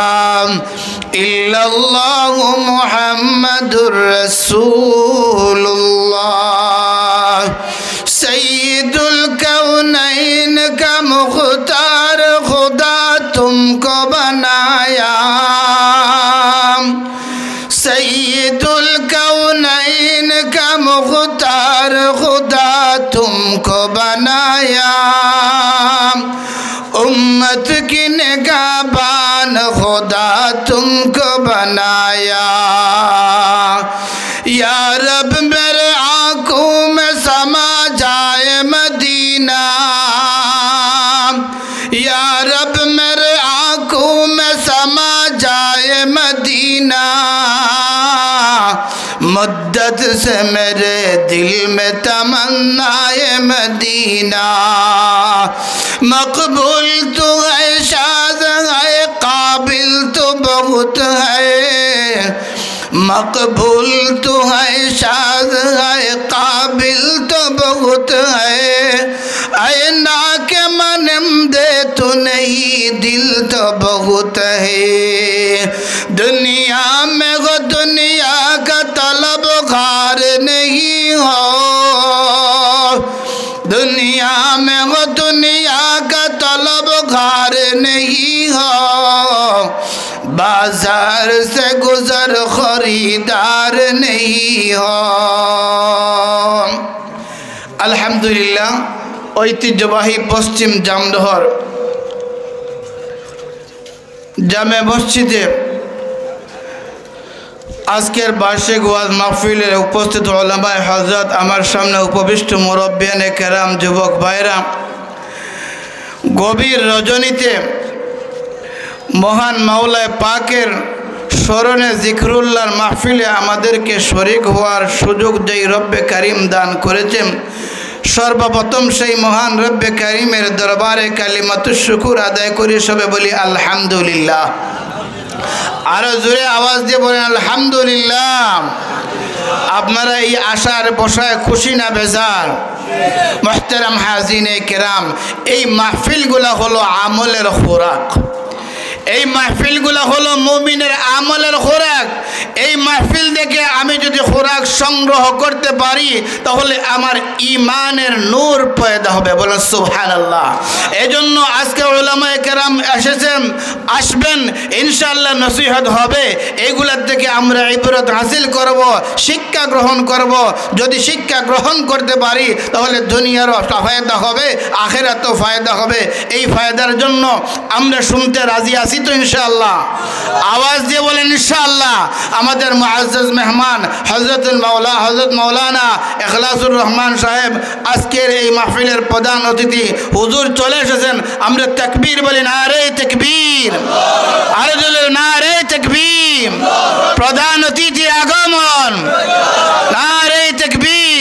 إلا الله محمد رسول الله۔ سید الکونین کا مختار خدا تم کو بنایا، سید الکونین کا مختار خدا تم کو بنایا، امت کی نگہبان خدا تم کو بنایا۔ یا رب میرے آنکھوں میں سما جائے مدینہ، یا رب میرے آنکھوں میں سما جائے مدینہ، مدت سے میرے دل میں تمنائے مدینہ۔ مقبول تو ہے، شاذ ہے، قابل تو بہت ہے، مقبول تو ہے، شاذ ہے، قابل تو بہت ہے، اے ناک مانند تو نہیں، دل تو بہت ہے۔ دنیا میں ہو دنیا کا طلبگار نہیں ہو، دنیا میں ہو دنیا کا طلبگار نہیں ہو، بازار سے گزر خریدار نہیں ہو۔ আলহামদুলিল্লাহ, ঐতিহ্যবাহী পশ্চিম জামডহর জামে মসজিদে আজকের বার্ষিক ওয়াজ মাহফিলে উপস্থিত ওলামায়ে হযরত, আমার সামনে উপবিষ্ট মুরব্বিয়ানে কেরাম, যুবক ভাইরা, গভীর রজনীতে মহান মাওলায়ে পাকের স্মরণে জিকরুল্লাহর মাহফিলে আমাদেরকে শরীক হওয়ার সুযোগ যেই রব্বে করিম দান করেছেন, সর্বপ্রথম সেই মহান রব্বে করিমের দরবারে কালিমাতুশ শুকুর আদায় করি, সবে বলি আলহামদুলিল্লাহ। আরো জোরে আওয়াজ দিয়ে বলেন আলহামদুলিল্লাহ। আপনারা এই আশার বসায় খুশি না বেজার? মুহতারাম হাজিনে কেরাম, এই মাহফিলগুলা হলো আমলের খোরাক। এই মাহফিলগুলা হলো মুমিনের আমলের খোরাক। এই মাহফিল থেকে আমি যদি খোরাক সংগ্রহ করতে পারি, তাহলে আমার ইমানের নূর পয়দা হবে। বলেন সুবহানাল্লাহ। এজন্য আজকে উলামায়ে কেরাম এসেছেন, আসবেন, ইনশাআল্লাহ নসিহত হবে। এইগুলার থেকে আমরা ইবরত হাসিল করব, শিক্ষা গ্রহণ করব। যদি শিক্ষা গ্রহণ করতে পারি, তাহলে দুনিয়ারও ফায়দা হবে, আখেরাতও ফায়দা হবে। এই ফায়দার জন্য আমরা শুনতে রাজি আছি তো ইনশাআল্লাহ? আওয়াজ দিয়ে বলেন ইনশাআল্লাহ। আমাদের মুআজ্জাজ মেহমান হযরতুল মাওলা, হযরত মাওলানা ইখলাসুর রহমান সাহেব আজকের এই মাহফিলের প্রধান অতিথি হুজুর চলে এসেছেন। আমরা তাকবীর বলি, নারে তাকবীর। আরো জোরে, নারে তাকবীর। প্রধান অতিথি আগমন, নারে তাকবীর।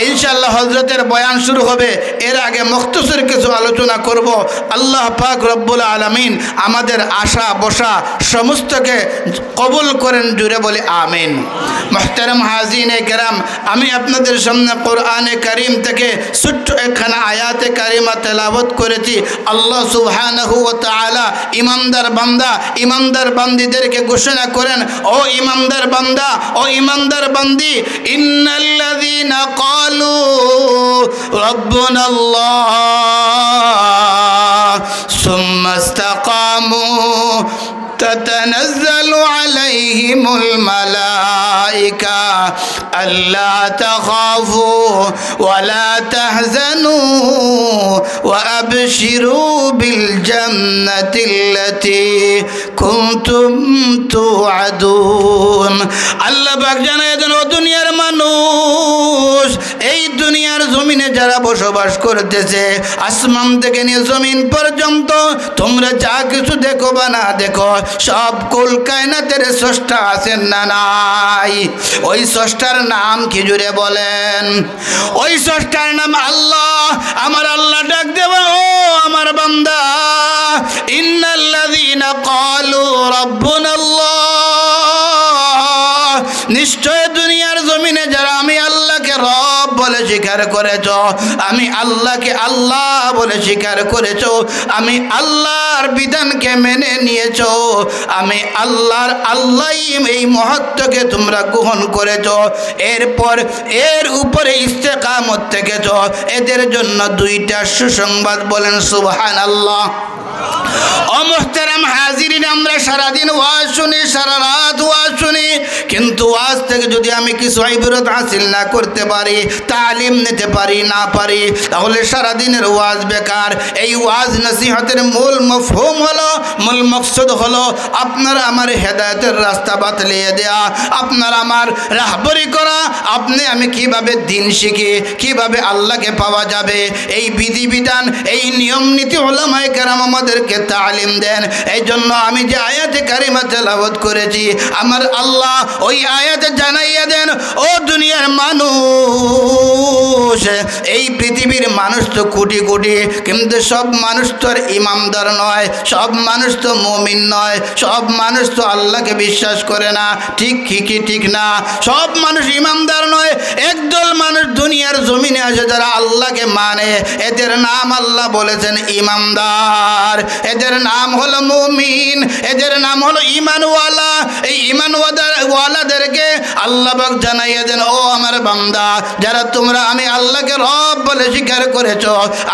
ইনশাআল্লাহ হজরতের বয়ান শুরু হবে, এর আগে মুখতসর কিছু আলোচনা করব। আল্লাহ পাক রব্বুল আলামিন আমাদের আসা বসা সমস্তকে কবুল করেন, জুরে বলি আমিন। মুহতারাম হাজিরিনে কেরাম, আমি আপনাদের সামনে কোরআনে কারীম থেকে ছোট্ট একখানা আয়াতে কারিমা তেলাওয়াত করেছি। আল্লাহ সুবহানাহু ওয়া তাআলা ইমানদার বান্দা, ইমানদার বান্দীদেরকে ঘোষণা করেন, ও ইমানদার বান্দা, ও ইমানদার বান্দি, ইন্নাল্লাযীনা ক্বালু রাব্বুনাল্লাহ সুম্মা ইসতাকামু تتنزل عليهم الملائكة ألا تخافوا ولا تحزنوا وأبشروا بالجنة التي كنتم توعدون। আল্লাহ পাক জানায় দেন, ও দুনিয়ার মানুষ, এই দুনিয়ার জমিনে যারা বসবাস করতেছে, আসমান থেকে নিয়ে জমিন পর্যন্ত তোমরা যা কিছু দেখো বা না দেখো, সব কুল কায়নাতের স্রষ্টা আছেন না নাই? ওই স্রষ্টার নাম কি, জুরে বলেন? ওই স্রষ্টার নাম আল্লাহ। আমার আল্লাহ ডাক দেব, ও আমার বান্দা, ইন্নাল্লাযীনা ক্বালু রাব্বুনাল্লাহ, নিশ্চয় দুনিয়ার জমিনে যারা আমি আল্লাহকে রব বলে স্বীকার করেছ, আমি আল্লাহকে আল্লাহ বলে স্বীকার করেছ, আমি আল্লাহর বিধানকে মেনে নিয়েছ, আমি আল্লাহর আল্লাহ এই মহত্ত্বকে তোমরা গ্রহণ করেছ, এরপর এর উপরে ইস্তেকামত থেকেছ, এদের জন্য দুইটা সুসংবাদ। বলেন সুবহানাল্লাহ। ও মুহতারাম হাজিরিন, আমরা সারাদিন ওয়াজ শুনি, সারা রাত ওয়াজ শুনি, কিন্তু ওয়াজ থেকে যদি আমি কিছু ইবরত হাসিল না করতে পারি, তালিম নিতে পারি, না পারি, তাহলে সারাদিনের ওয়াজ বেকার। এই ওয়াজ নসিহতের মূল মফহুম হলো, মূল মকসদ হলো আপনার আমার হেদায়েতের রাস্তা বাতলিয়ে দেয়া, আপনার আমার রাহবরি করা, আপনি আমি কিভাবে দিন শিখি, কিভাবে আল্লাহকে পাওয়া যাবে, এই বিধিবিধান, এই নিয়ম নীতি ওলামায়ে কেরাম আমাদেরকে তালিম দেন। এই জন্য আমি যে আয়াতে কারিমা তেলাওয়াত করেছি, আমার আল্লাহ ওই আয়াতে জানাইয়া দেন, ও দুনিয়ার মানুষ, এই পৃথিবীর মানুষ তো কোটি কোটি, কিন্তু সব মানুষ তো আর ইমানদার নয়, সব মানুষ তো মুমিন নয়, সব মানুষ তো আল্লাহকে বিশ্বাস করে না। ঠিক কি, কি ঠিক না? সব মানুষ ইমানদার নয়। একদল মানুষ দুনিয়ার জমিনে আসে, যারা আল্লাহকে মানে, এদের নাম আল্লাহ বলেছেন ইমানদার, এদের নাম হলো মুমিন, এদের নাম হলো ইমানওয়ালা। এই ইমানওয়ালা-, ওয়ালাদেরকে আল্লাহ পাক জানাইয়া দেন, ও আমার বান্দা, যারা তোমরা আমি আল্লাহকে রব বলে স্বীকার করেছ,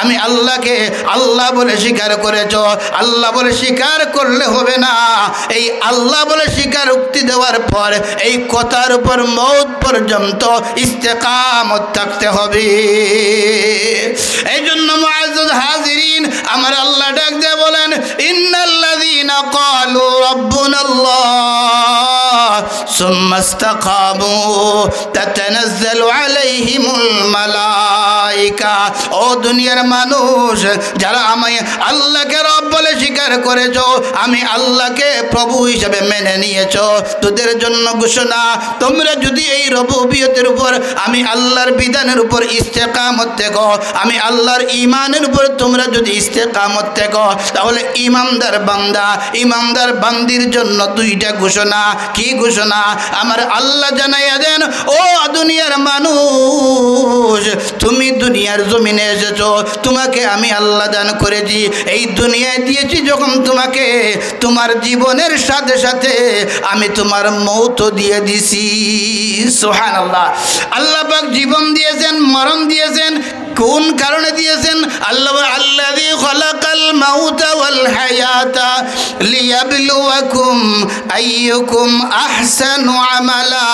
আমি আল্লাহকে আল্লাহ বলে স্বীকার করেছ, আল্লাহ বলে স্বীকার করলে হবে না। এই আল্লাহ বলে স্বীকারোক্তি দেওয়ার পর এই কথার উপর মউত পর্যন্ত ইস্তেকামত থাকতে হবে। এই জন্য মুআজ্জাজ হাজিরিন, আমার আল্লাহ ডাক দিয়ে বলেন, ইন্নাল্লাযীনা ক্বালু রাব্বুনাল্লাহ সুম্মা ইস্তাকামু তাতানাজ্জালু আলাইহিমুল মালাইকা। ও দুনিয়ার মানুষ, যারা আমি আল্লাহকে রব বলে স্বীকার করেছ, আমি আল্লাহকে প্রভু হিসেবে মেনে নিয়েছ, তোদের জন্য ঘোষণা, তোমরা যদি এই রবুবিয়তের উপর, আমি আল্লাহর বিধানের উপর ইস্তেকামত থাকো, আমি আল্লাহর ইমানের উপর তোমরা যদি ইস্তেকামত থাকো, তাহলে ইমানদার বান্দা, ইমানদার বান্দির জন্য দুইটা ঘোষণা। কি ঘোষণা? আমার আল্লাহ জানাইয়া দেন, ও দুনিয়ার মানুষ, তুমি দুনিয়ার জমিনে এসেছো, তোমাকে আমি আল্লাহ দান করেছি, এই দুনিয়ায় দিয়েছি যখন তোমাকে, তোমার জীবনের সাথে সাথে আমি তোমার মউতও দিয়ে দিছি। সুবহানাল্লাহ। আল্লাহ পাক জীবন দিয়েছেন, মরণ দিয়েছেন, কোন কারণে দিয়েছেন? আল্লাহ বলে, আল্লাযী খালাকাল মাউতা ওয়াল হায়াতা লিয়াবলুয়াকুম আইয়ুকুম আহসানু আমালা।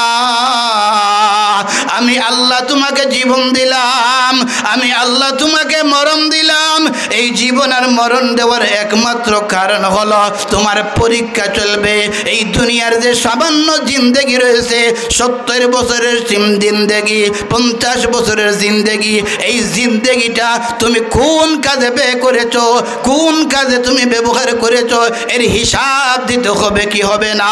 আমি আল্লাহ তোমাকে জীবন দিলাম, আমি আল্লাহ তোমাকে মরণ দিলাম। এই জীবন আর মরণ দেওয়ার একমাত্র কারণ হলো তোমার পরীক্ষা চলবে। এই দুনিয়ার যে সামান্য জিন্দেগি রয়েছে, সত্তর বছরের জিম-, জিন্দেগি, পঞ্চাশ বছরের জিন্দেগি, এই জিন্দেগিটা তুমি কোন কাজে ব্যয় করেছো, কোন কাজে তুমি ব্যবহার করেছো, এর হিসাব দিতে হবে কি হবে না?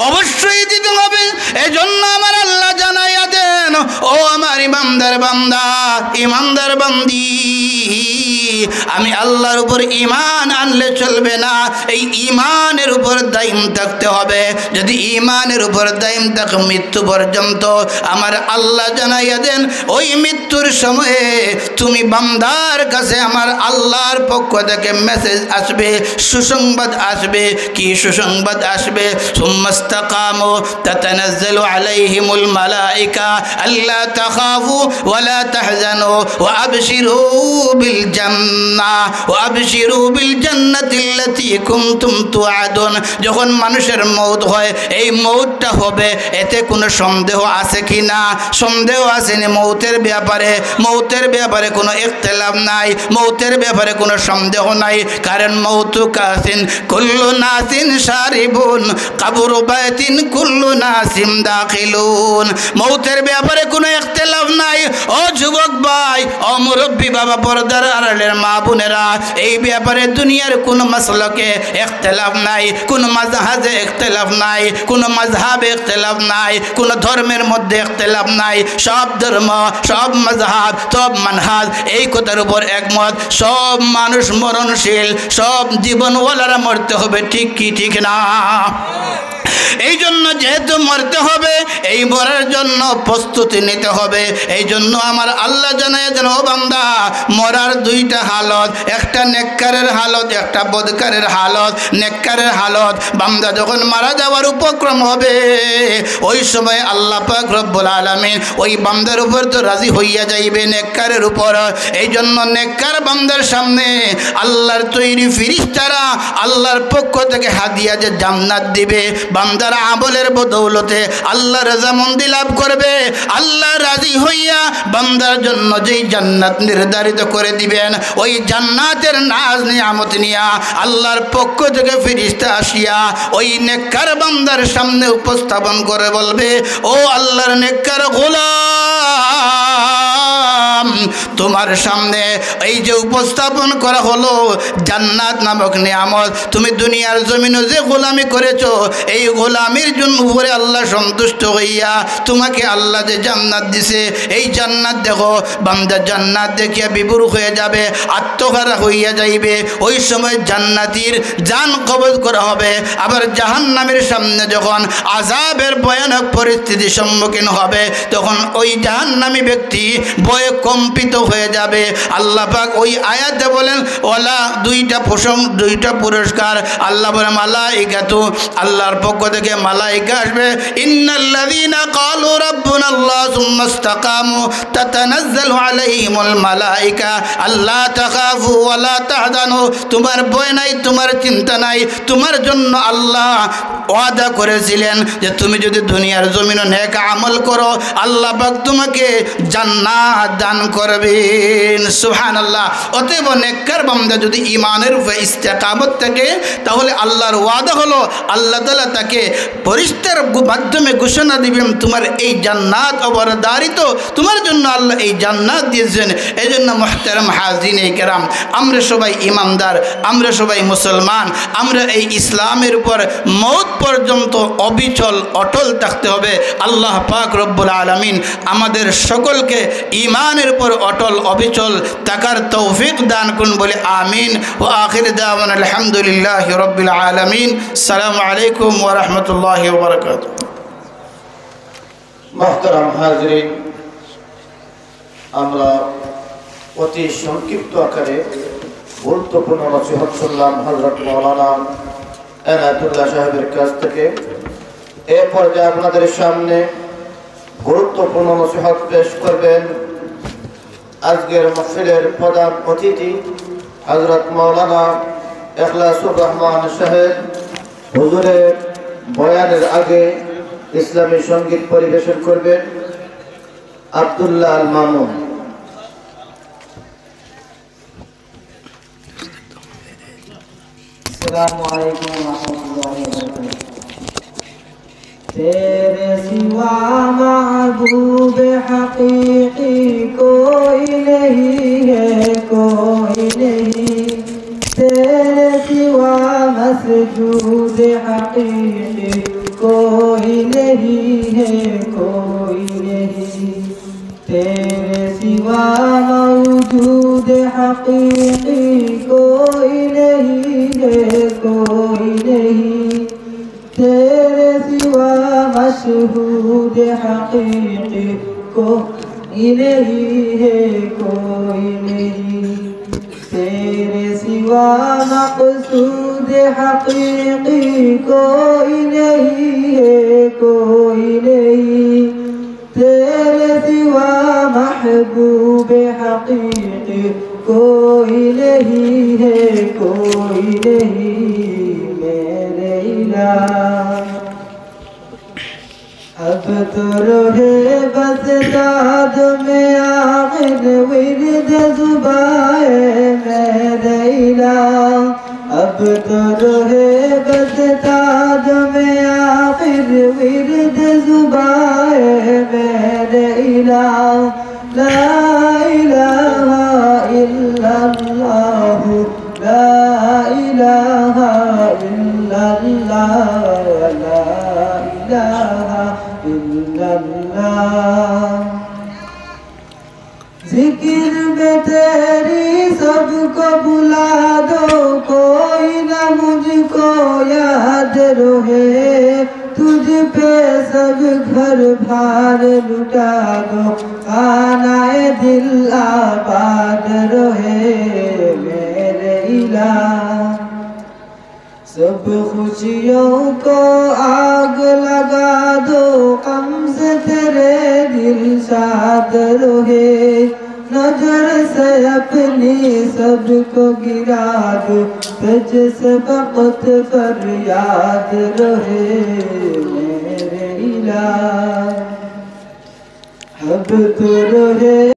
অবশ্যই দিতে হবে। এজন্য আমার আল্লাহ জানাইয়া দেন, ও আমার ইমানদার বান্দা, ইমানদার বান্দি, আমি আল্লাহর উপর ঈমান আনলে চলবে না, এই ঈমানের উপর দায়িম থাকতে হবে। যদি ঈমানের উপর দায়িম থাকে মৃত্যু পর্যন্ত, আমার আল্লাহ জানাইয়া দেন, ওই মৃত্যুর সময়ে তুমি বান্দার কাছে আমার আল্লাহর পক্ষ থেকে মেসেজ আসবে, সুসংবাদ আসবে। কি সুসংবাদ আসবে? ثم استقاموا تتنزل عليهم الملائكة ألا تخافوا ولا تحزنوا وأبشروا بالجنة وأبشروا بالجنة التي كنتم توعدون। যখন মানুষের মউত হয়, এই মউতটা হবে, এতে কোনো সন্দেহ আছে কি না? সন্দেহ আছে নি মউতের ব্যাপারে? মউতের ব্যাপারে কোনো ইখতিলাফ নাই, মউতের ব্যাপারে কোনো সন্দেহ নাই, কারণ মউতু কাসিন কুল্লু নাসিন শারিবুন, কবরু বাইতিন কুল্লু নাসিন দাখিলুন। মউতের ব্যাপারে কোনো ইখতিলাফ নাই। ও যুবক ভাই, ও মুরব্বী বাবা, পর্দার আড়ালের মা বোনেরা, এই ব্যাপারে দুনিয়ার কোনো মাসলাকে ইখতিলাফ নাই, কোনো মাযহাবে ইখতিলাফ নাই, কোনো মাযহাবে ইখতিলাফ নাই, কোনো ধর্মের মধ্যে ইখতিলাফ নাই। সব ধর্ম, সব মাযহাব, সব মানহাজ এই কথার উপর একমত। সব মানুষ মরণশীল, সব জীবনওয়ালারা মরতে হবে, ঠিক কি ঠিক না? এই জন্য যেহেতু মরতে হবে, এই মরার জন্য প্রস্তুতি নিতে হবে। এই জন্য আমার আল্লাহ জানায় দেন, ও বান্দা, মরার দুইটা হালত, একটা নেককারের হালত, একটা বদকারের হালত। নেককারের হালত, বান্দা যখন মারা যাওয়ার উপক্রম হবে, ওই সময় আল্লাহ পাক রব্বুল আলামিন ওই বান্দার উপর তো রাজি হইয়া যাইবে নেককারের উপর। এই জন্য নেককার বান্দার সামনে আল্লাহর তৈরি ফিরিস্তারা আল্লাহর পক্ষ থেকে হাদিয়া যে জান্নাত দিবে, বান্দার আমলের বদৌলতে আল্লাহর রজামন্দি লাভ করবে। আল্লাহ রাজি হইয়া বান্দার জন্য যেই জান্নাত নির্ধারিত করে দিবেন, ওই জান্নাতের নাজ নিয়ামত নিয়া আল্লাহর পক্ষ থেকে ফিরিস্তা আসিয়া ওই নেককার বান্দার সামনে উপস্থাপন করে বলবে, "ও আল্লাহর নেককার গোলাম, তোমার সামনে এই যে উপস্থাপন করা হলো জান্নাত নামক নিয়ামত, তুমি দুনিয়ার জমিনো যে গোলামি করেছো, এই গোলামির জন্য উপরে আল্লাহ সন্তুষ্ট হইয়া তোমাকে আল্লাহ যে জান্নাত দিছে, এই জান্নাত দেখো।" বান্দা জান্নাত দেখিয়া বিভোর হয়ে যাবে, আত্মহারা হইয়া যাইবে। ওই সময় জান্নাতির জান কবজ করা হবে। আবার জাহান্নামীর সামনে যখন আযাবের ভয়ানক পরিস্থিতির সম্মুখীন হবে, তখন ওই জাহান্নামী ব্যক্তি ভয়ে কম্পিত হয়ে যাবে। আল্লাহ পাক ওই আয়াতে বলেন, ওয়ালা দুইটা প্রশং-, দুইটা পুরস্কার। আল্লাহ বলে, মালাইকাতু, আল্লাহর পক্ষ থেকে মালাইকা আসবে, ইন্নাল্লাযীনা ক্বালু রাব্বুনাল্লাহ সুম্মা ইসতাকামু তাতানাজ্জালু আলাইহিমুল মালাইকা আল্লা তাখাফু ওয়া লা তাহজানু, তোমার ভয় নাই, তোমার চিন্তা নাই, তোমার জন্য আল্লাহ ওয়াদা করেছিলেন যে তুমি যদি দুনিয়ার জমিনো নেক আমল করো, আল্লাহ পাক তোমাকে জান্নাত দান করবেন। সুবহানাল্লাহ। অতএব নেককার বান্দা যদি ইমানের উপরে ইস্তেকামত থাকে, তাহলে আল্লাহর ওয়াদা হলো, আল্লাহ তাআলা তাকে ফেরেশতার গু-, মাধ্যমে ঘোষণা দিবেন, তোমার এই জান্নাত অবধারিত, তোমার জন্য আল্লাহ এই জান্নাত দিয়েছেন। এই জন্য মুহতারাম হাজিরিনে কেরাম, আমরা সবাই ইমানদার, আমরা সবাই মুসলমান, আমরা এই ইসলামের উপর মউত পর্যন্ত অবিচল অটল থাকতে হবে। আল্লাহ পাক রব্বুল আলামিন আমাদের সকলকে ইমানের উপর অটল অবিচল থাকার তৌফিক দান করুন বলে আমিন। ওয়া আখির দাওয়ানা আলহামদুলিল্লাহি রাব্বিল আলামিন। সালামু আলাইকুম ওয়া রাহমাতুল্লাহি ওয়া বারাকাতুহু। মুহতারাম হাজিরিন, আমরা অতি সংক্ষিপ্ত আকারে গুরুত্বপূর্ণ নসিহত শুনলাম হযরত মাওলানা এনায়েতুল্লাহ সাহেবের কাছ থেকে। এ পর্যায়ে আপনাদের সামনে গুরুত্বপূর্ণ নসিহত পেশ করবেন আজকের মাহফিলের প্রধান অতিথি হযরত মাওলানা ইখলাসুর রহমান সাহেব। হুজুরের বয়ানের আগে ইসলামী সঙ্গীত পরিবেশন করবেন আব্দুল্লাহ আল মামুন। السلام عليكم ورحمة الله وبركاته. تیرے سوا محبوب حقیقی کوئی نہیں ہے، کوئی نہیں۔ تیرے سوا مسجود حقیقی کوئی نہیں ہے، کوئی نہیں۔ حقیقی کوئی نہیں ہے، کوئی نہیں، تیرے سوا مشہود حقیقی کوئی نہیں ہے، کوئی نہیں، تیرے سوا مقصود حقیقی کوئی نہیں ہے، کوئی نہیں، تیرے سوا محبوب حقیقی کوئی نہیں ہے، کوئی نہیں، میرے الہ۔ اب تو رہے بس داد میں آخر ورد زباں، میرے الہ۔ اب تو رہے بس داد میں آخر ورد زباں، میرے الہ۔ لا الہ الا اللہ، لا الہ الا اللہ، لا الہ الا اللہ۔ ذکر میں تیری سب کو بھلا دو، کوئی نہ مجھ کو یاد رہے، تجھ پہ سب گھر بار لٹا دو، خانہ دل آباد رہے، میرے الہ۔ سب خوشیوں کو آگ لگا دو، غم سے تیرے دل شاد رہے، نظر سے اپنی سب کو گرا دو، تجھ سے وقت پر یاد رہے، میرے الہ۔ اب تو رہے